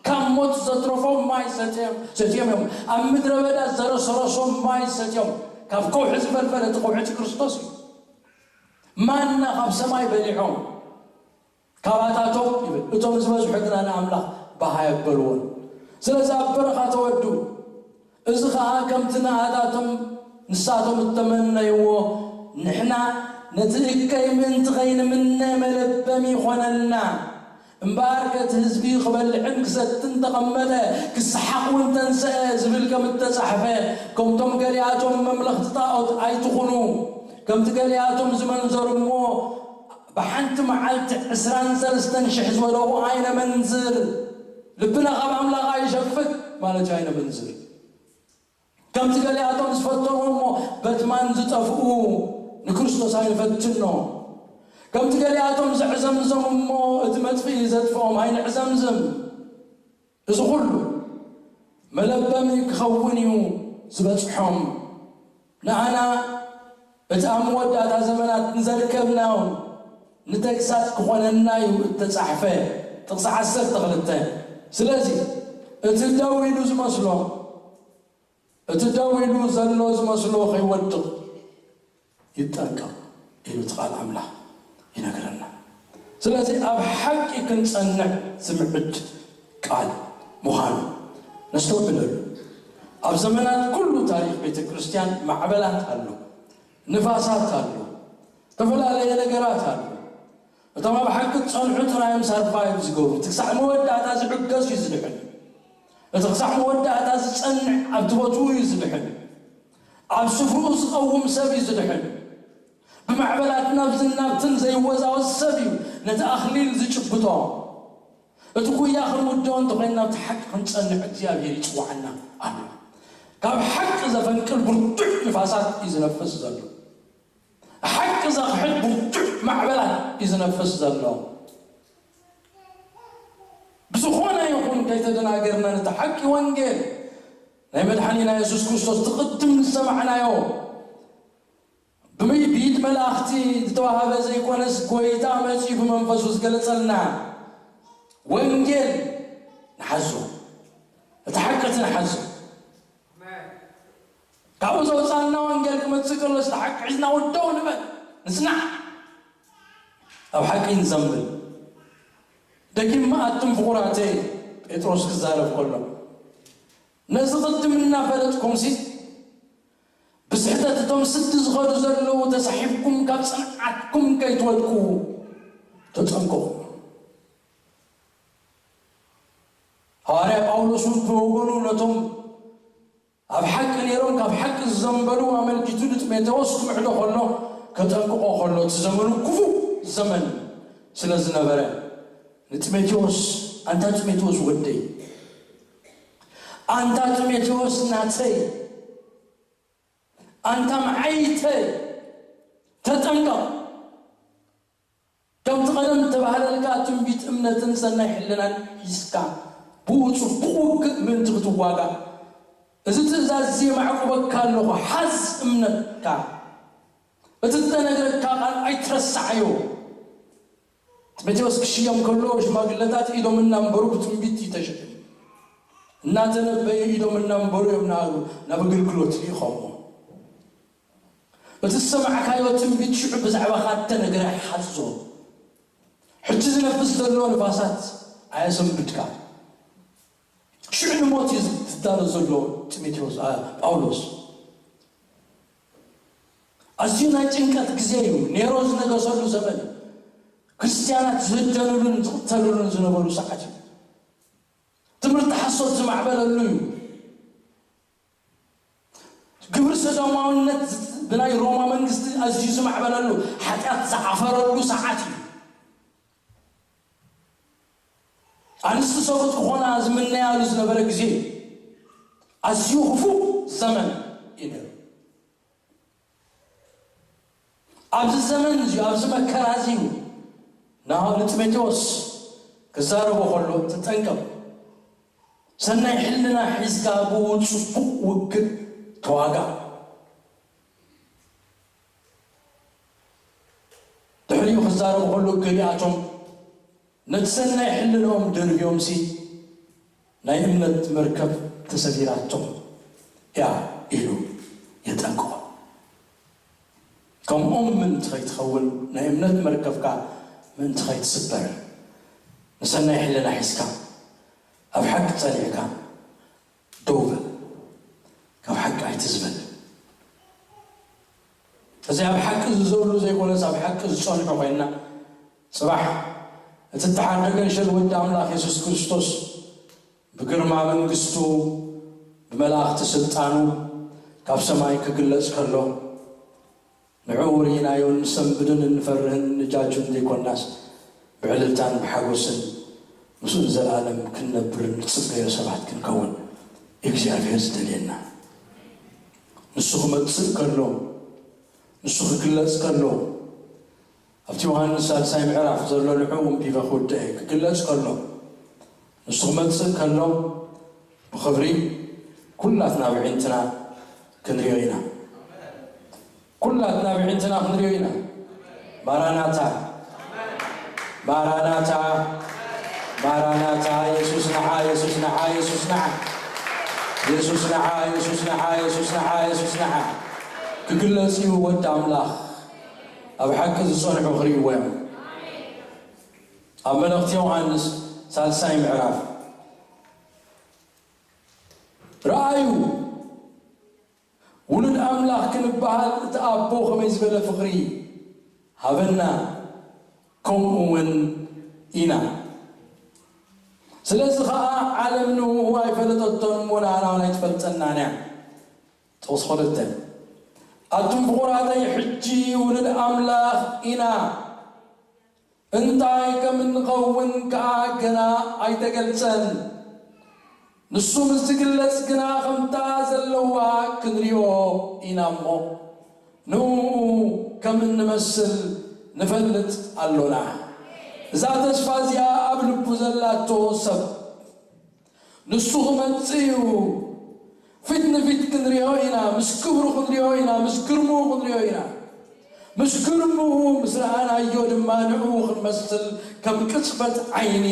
ካብ ሞት ዘትረፎም ማይ ሰትዮም ሰትዮም እዮም። ኣብ ምድረ በዳ ዘረሰረሶም ማይ ሰትዮም። ካብ ከውሒ ዝፈልፈለ እቲ ከውሒ እቲ ክርስቶስ እዩ። ማና ካብ ሰማይ በሊዖም። ካባታቶም ይብል፣ እቶም ዝበዝሑ ግና ንኣምላኽ ባህ ኣየበልዎን። ስለዚ ኣብ በረኻ ተወዱ። እዚ ኸኣ ከምቲ ንኣታቶም ንሳቶም እተመነይዎ፣ ንሕና ነቲ እከይ ምእንቲ ኸይንምነ መለበሚ ይኾነና። እምበኣርከ እቲ ህዝቢ ክበልዕን ክሰትን ተቐመጠ፣ ክሰሓቕ እውን ተንሰአ ዝብል ከም እተጻሕፈ፣ ከምቶም ገሊኣቶም መምለኽቲ ጣኦት ኣይትኹኑ። ከምቲ ገሊኣቶም ዝመንዘሩ እሞ ብሓንቲ መዓልቲ ዕስራን ሰለስተን ሽሕ ዝወደቑ ኣይነመንዝር። ልብና ካብ ኣምላኽ ኣይሸፍት ማለት እዩ፣ ኣይነመንዝር። ከምቲ ገሊኣቶም ዝፈተኑ እሞ በትማን ዝጠፍኡ ንክርስቶስ ኣይንፈትኖ። ከምቲ ገሊኣቶም ዘዕዘምዞም እሞ እቲ መጥፍኢ ዘጥፍኦም ኣይንዕዘምዝም። እዚ ኩሉ መለበሚ ክኸውን እዩ ዝበጽሖም። ንኣና እቲ ኣብ መወዳእታ ዘመናት ንዘርከብናውን ንተግሳጽ ክኾነና እዩ እተጻሕፈ። ጥቕሲ ዓሰርተ ክልተ። ስለዚ እቲ ደው ኢሉ ዝመስሎ፣ እቲ ደው ኢሉ ዘሎ ዝመስሎ ከይወድቕ ይጠንቀቕ ኢሉ እቲ ቃል ኣምላኽ ይነግረና። ስለዚ ኣብ ሓቂ ክንጸንዕ ዝምዕድ ቃል ምዃኑ ነስተውዕለሉ። ኣብ ዘመናት ኩሉ ታሪኽ ቤተ ክርስቲያን ማዕበላት ኣሎ፣ ንፋሳት ኣሎ፣ ዝተፈላለየ ነገራት ኣሎ። እቶም ኣብ ሓቂ ዝጸንሑ ጥራይ እዮም ሰርቫይቭ ዝገብሩ። እቲ ክሳዕ መወዳእታ ዝዕገስ እዩ ዝድሕን። እቲ ክሳዕ መወዳእታ ዝጸንዕ ኣብቲ ቦትኡ እዩ ዝድሕን። ኣብ ስፍርኡ ዝቐውም ሰብ እዩ ዝድሕን። ብማዕበላት ናብዝን ናብትን ዘይወዛወዝ ሰብ እዩ ነቲ ኣኽሊል ዝጭብጦ። እቲ ጉያ ክንውድኦ እንተኾይንና ኣብቲ ሓቂ ክንጸንዕ እግዚኣብሔር ይጽውዓና ኣሎ። ካብ ሓቂ ዘፈንቅል ብርቱዕ ንፋሳት እዩ ዝነፍስ ዘሎ። ሓቂ ዘኽሕድ ብርቱዕ ማዕበላት እዩ ዝነፍስ ዘሎ። ብዝኾነ ይኹን ከይተደናገርና ነቲ ሓቂ ወንጌል ናይ መድሓኒና የሱስ ክርስቶስ ትቕድም ዝሰማዕናዮ ብሚ-፣ ብኢድ መላእኽቲ ዝተዋሃበ ዘይኮነስ፣ ጎይታ መጺኡ ብመንፈሱ ዝገለጸልና ወንጌል ንሓዞ። እቲ ሓቂ እቲ ንሓዞ። ካብኡ ዘውጻና ወንጌል ክመጽእ ከሎስ፣ እቲ ሓቂ ሒዝና ወደው ንበል፣ ንጽናዕ፣ ኣብ ሓቂ ንዘንብል። ደጊም ኣቱም ፍቑራተይ፣ ጴጥሮስ ክዛረብ ከሎ፣ ነዚ ቅድም እናፈለጥኩምሲ፣ ብስሕተት እቶም ስዲ ዝኸዱ ዘለዉ ተሳሒብኩም ካብ ጽንዓትኩም ከይትወድቁ ተጸንቀቑ። ሃዋርያ ጳውሎስ እውን ብወገኑ ነቶም ኣብ ሓቂ ነይሮም ካብ ሓቂ ዝዘንበሉ ኣመልኪቱ ንጢሞቴዎስ ክምዕዶ ከሎ፣ ከጠንቅቖ ከሎ፣ እቲ ዘመኑ ክፉእ ዘመን ስለ ዝነበረ፣ ንጢሞቴዎስ ኣንታ ጢሞቴዎስ ወደይ፣ ኣንታ ጢሞቴዎስ ናተይ፣ ኣንታ መዓይተይ፣ ተጠንቀቕ። ከምቲ ቀደም እተባህለልካ ትንቢት እምነትን ሰናይ ሕልናን ሒዝካ ብኡ ጽቡቕ ውግእ ምእንቲ ክትዋጋእ፣ እዚ ትእዛዝ እዚ የማዕቁበካ ኣለኹ። ሓዝ እምነትካ። እቲ እተነግረካ ቃል ኣይትረስዓዮ። ጢሞቴዎስ ክሽየም ከሎ ሽማግለታት ኢዶም እናንበሩ ብትንቢት እዩ ተሸይሙ። እናተነበየ ኢዶም እናንበሩ እዮም ናብ፣ ናብ ኣገልግሎት ልኢኾሞ። እቲ ዝሰማዕካዮ ትንቢት ሽዑ ብዛዕባኻ እተነግረ ሓዞ። ሕጂ ዝነፍስ ዘሎ ንፋሳት ኣየሰንብድካ። ሽዑ ንሞት እዩ ዝዳሎ ዘሎ ጢሞቴዎስ፣ ኣ፣ ጳውሎስ። ኣዝዩ ናይ ጭንቀት ግዜ እዩ። ኔሮ ዝነገሰሉ ዘመን እዩ። ክርስትያናት ዝህደኑሉን ዝቕተሉሉን ዝነበሩ ሰዓት እዩ። ትምህርቲ ሓሶት ዝማዕበለሉ እዩ። ግብር ሰዶማውነት ብናይ ሮማ መንግስቲ ኣዝዩ ዝማዕበለሉ፣ ሓጢኣት ዝዓፈረሉ ሰዓት እዩ። ኣንስቲ ሰብኡት ክኾና ዝምነያሉ ዝነበረ ግዜ እዩ። ኣዝዩ ክፉእ ዘመን እዩ ነይሩ። ኣብዚ ዘመን እዚ፣ ኣብዚ መከራ እዚ እዩ ንሃ-፣ ንጢሞቴዎስ ክዛረቦ ከሎ፣ "ተጠንቀቕ፣ ሰናይ ሕልና ሒዝካ ብኡ ጽቡቕ ውግእ ተዋጋእ።" ድሕሪኡ ክዛረቡ ከሎ፣ ገሊኣቶም ነቲ ሰናይ ሕልንኦም ደርብዮምሲ፣ ናይ እምነት መርከብ ተሰቢራቶም እያ ኢሉ የጠንቅቖ። ከምኦም ምእንቲ ከይትኸውን፣ ናይ እምነት መርከብካ ምእንቲ ከይትስበር፣ ንሰናይ ሕልና ሒዝካ፣ ኣብ ሓቂ ጸኒዕካ ደው በል። ካብ ሓቂ ኣይትዝበል። እዚ ኣብ ሓቂ ዝዘብሉ ዘይኮነስ፣ ኣብ ሓቂ ዝጸንሑ ኮይንና፣ ጽባሕ እቲ እተሓርደ ገንሸል ወዲ ኣምላኽ የሱስ ክርስቶስ ብግርማ መንግስቱ፣ ብመላእኽቲ ስልጣኑ ካብ ሰማይ ክግለጽ ከሎ፣ ንዕኡ ርኢናዮ እንሰንብድን እንፈርህን እንጃጁን ዘይኮናስ፣ ብዕልልታን ብሓጎስን ምስኡ ንዘለኣለም ክንነብርን ንጽበዮ ሰባት ክንከውን እግዚኣብሔር ዝደልየና። ንሱ ክመጽእ ከሎ፣ ንሱ ክግለጽ ከሎ፣ ኣብቲ ዮሃንስ ሳልሳይ ምዕራፍ ዘሎ ንዕኡ ኣንቢበ ክውድእ እየ። ክግለጽ ከሎ፣ ንሱ ክመጽእ ከሎ፣ ብኽብሪ ኩላትና ብዒንትና ክንሪኦ ኢና። ኩላትና ብዒንትና ክንሪኦ ኢና። ማራናታ፣ ማራናታ፣ ማራናታ፣ የሱስ ንዓ፣ የሱስ ንዓ፣ የሱስ ንዓ፣ የሱስ ንዓ፣ የሱስ ንዓ፣ የሱስ ንዓ፣ የሱስ ንዓ። ክግለጽ እዩ ወዲ ኣምላኽ። ኣብ ሓቂ ዝጸንሑ ክርእይዎ እዮም። ኣብ መልእኽቲ ዮሃንስ ሳልሳይ ምዕራፍ፣ ረኣዩ፣ ውሉድ ኣምላኽ ክንበሃል እቲ ኣቦ ኸመይ ዝበለ ፍቕሪ ሃበና፣ ከምኡ እውን ኢና። ስለዚ ኸኣ ዓለም ንእኡ ኣይፈለጠቶን እሞ ንኣና እውን ኣይትፈልጠናን እያ። ጥቕሲ ክልተ፣ ኣቱም ፍቑራተይ፣ ሕጂ ውሉድ ኣምላኽ ኢና፣ እንታይ ከም እንኸውን ከኣ ገና ኣይተገልጸን። ንሱ ምስ ዝግለጽ ግና፣ ከምታ ዘለዋ ክንሪኦ ኢና እሞ፣ ንእኡ ከም እንመስል ንፈልጥ ኣሎና። እዛ ተስፋ እዚኣ ኣብ ልቡ ዘላቶ ሰብ፣ ንሱ ክመጽእ እዩ። ፊት ንፊት ክንሪኦ ኢና፣ ምስ ክብሩ ክንሪኦ ኢና፣ ምስ ግርምኡ ክንሪኦ ኢና። ምስ ግርምኡ ምስ ረኣናዮ ድማ፣ ንዕኡ ክንመስል ከም ቅጽበት ዓይኒ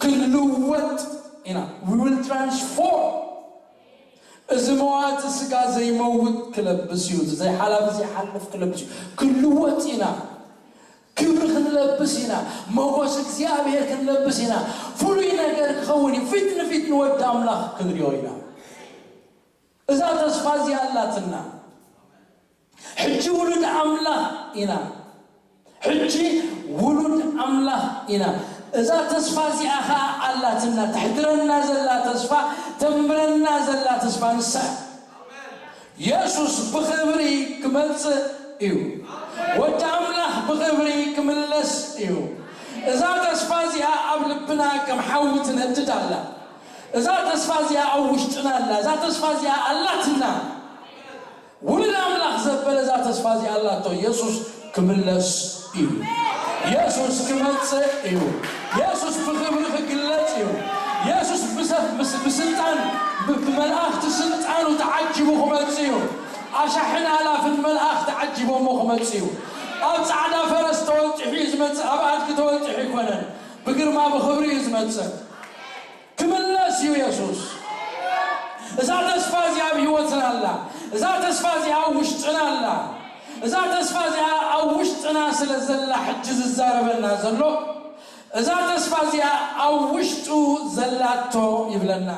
ክንልወጥ ኢና። We will transform። እዚ መዋቲ ስጋ ዘይመውት ክለብስ እዩ፣ እዚ ዘይሓላፍ ዘይሓልፍ ክለብስ እዩ። ክንልወጥ ኢና። ክብሪ ክንለብስ ኢና። ሞገስ እግዚኣብሔር ክንለብስ ኢና። ፍሉይ ነገር ክኸውን እዩ። ፊት ንፊት ንወዲ ኣምላኽ ክንሪኦ ኢና። እዛ ተስፋ እዚኣ ኣላትና። ሕጂ ውሉድ ኣምላኽ ኢና። ሕጂ ውሉድ ኣምላኽ ኢና። እዛ ተስፋ እዚኣ ኸኣ ኣላትና። ተሕድረና ዘላ ተስፋ፣ ተንብረና ዘላ ተስፋ ንሳ እያ። የሱስ ብኽብሪ ክመጽእ እዩ። ወዲ ኣምላኽ ብኽብሪ ክምለስ እዩ። እዛ ተስፋ እዚኣ ኣብ ልብና ከም ሓዊ ትነድድ ኣላ። እዛ ተስፋ እዚኣ ኣብ ውሽጥና ኣላ። እዛ ተስፋ እዚኣ ኣላትና። ውሉድ ኣምላኽ ዘበለ እዛ ተስፋ እዚኣ ኣላቶ። ኢየሱስ ክምለስ እዩ። ኢየሱስ ክመጽእ እዩ። ኢየሱስ ብኽብሪ ክግለጽ እዩ። ኢየሱስ ብሰፍ-፣ ብስ-፣ ብስልጣን፣ ብ-፣ ብመላእኽቲ ስልጣኑ ተዓጂቡ ክመጽእ እዩ። ኣሻሕን ኣላፍን መላእኽቲ ተዓጂቦሞ ክመጽእ እዩ። ኣብ ጻዕዳ ፈረስ ተወጢሑ እዩ ዝመጽእ። ኣብ ኣድጊ ተወጢሑ ኣይኮነን። ብግርማ ብኽብሪ እዩ ዝመጽእ። ክምለስ እዩ ኢየሱስ። እዛ ተስፋ እዚኣ ኣብ ህይወትና ኣላ። እዛ ተስፋ እዚኣ ኣብ ውሽጥና ኣላ። እዛ ተስፋ እዚኣ ኣብ ውሽጥና ስለ ዘላ ሕጂ ዝዛረበና ዘሎ፣ እዛ ተስፋ እዚኣ ኣብ ውሽጡ ዘላቶ ይብለና።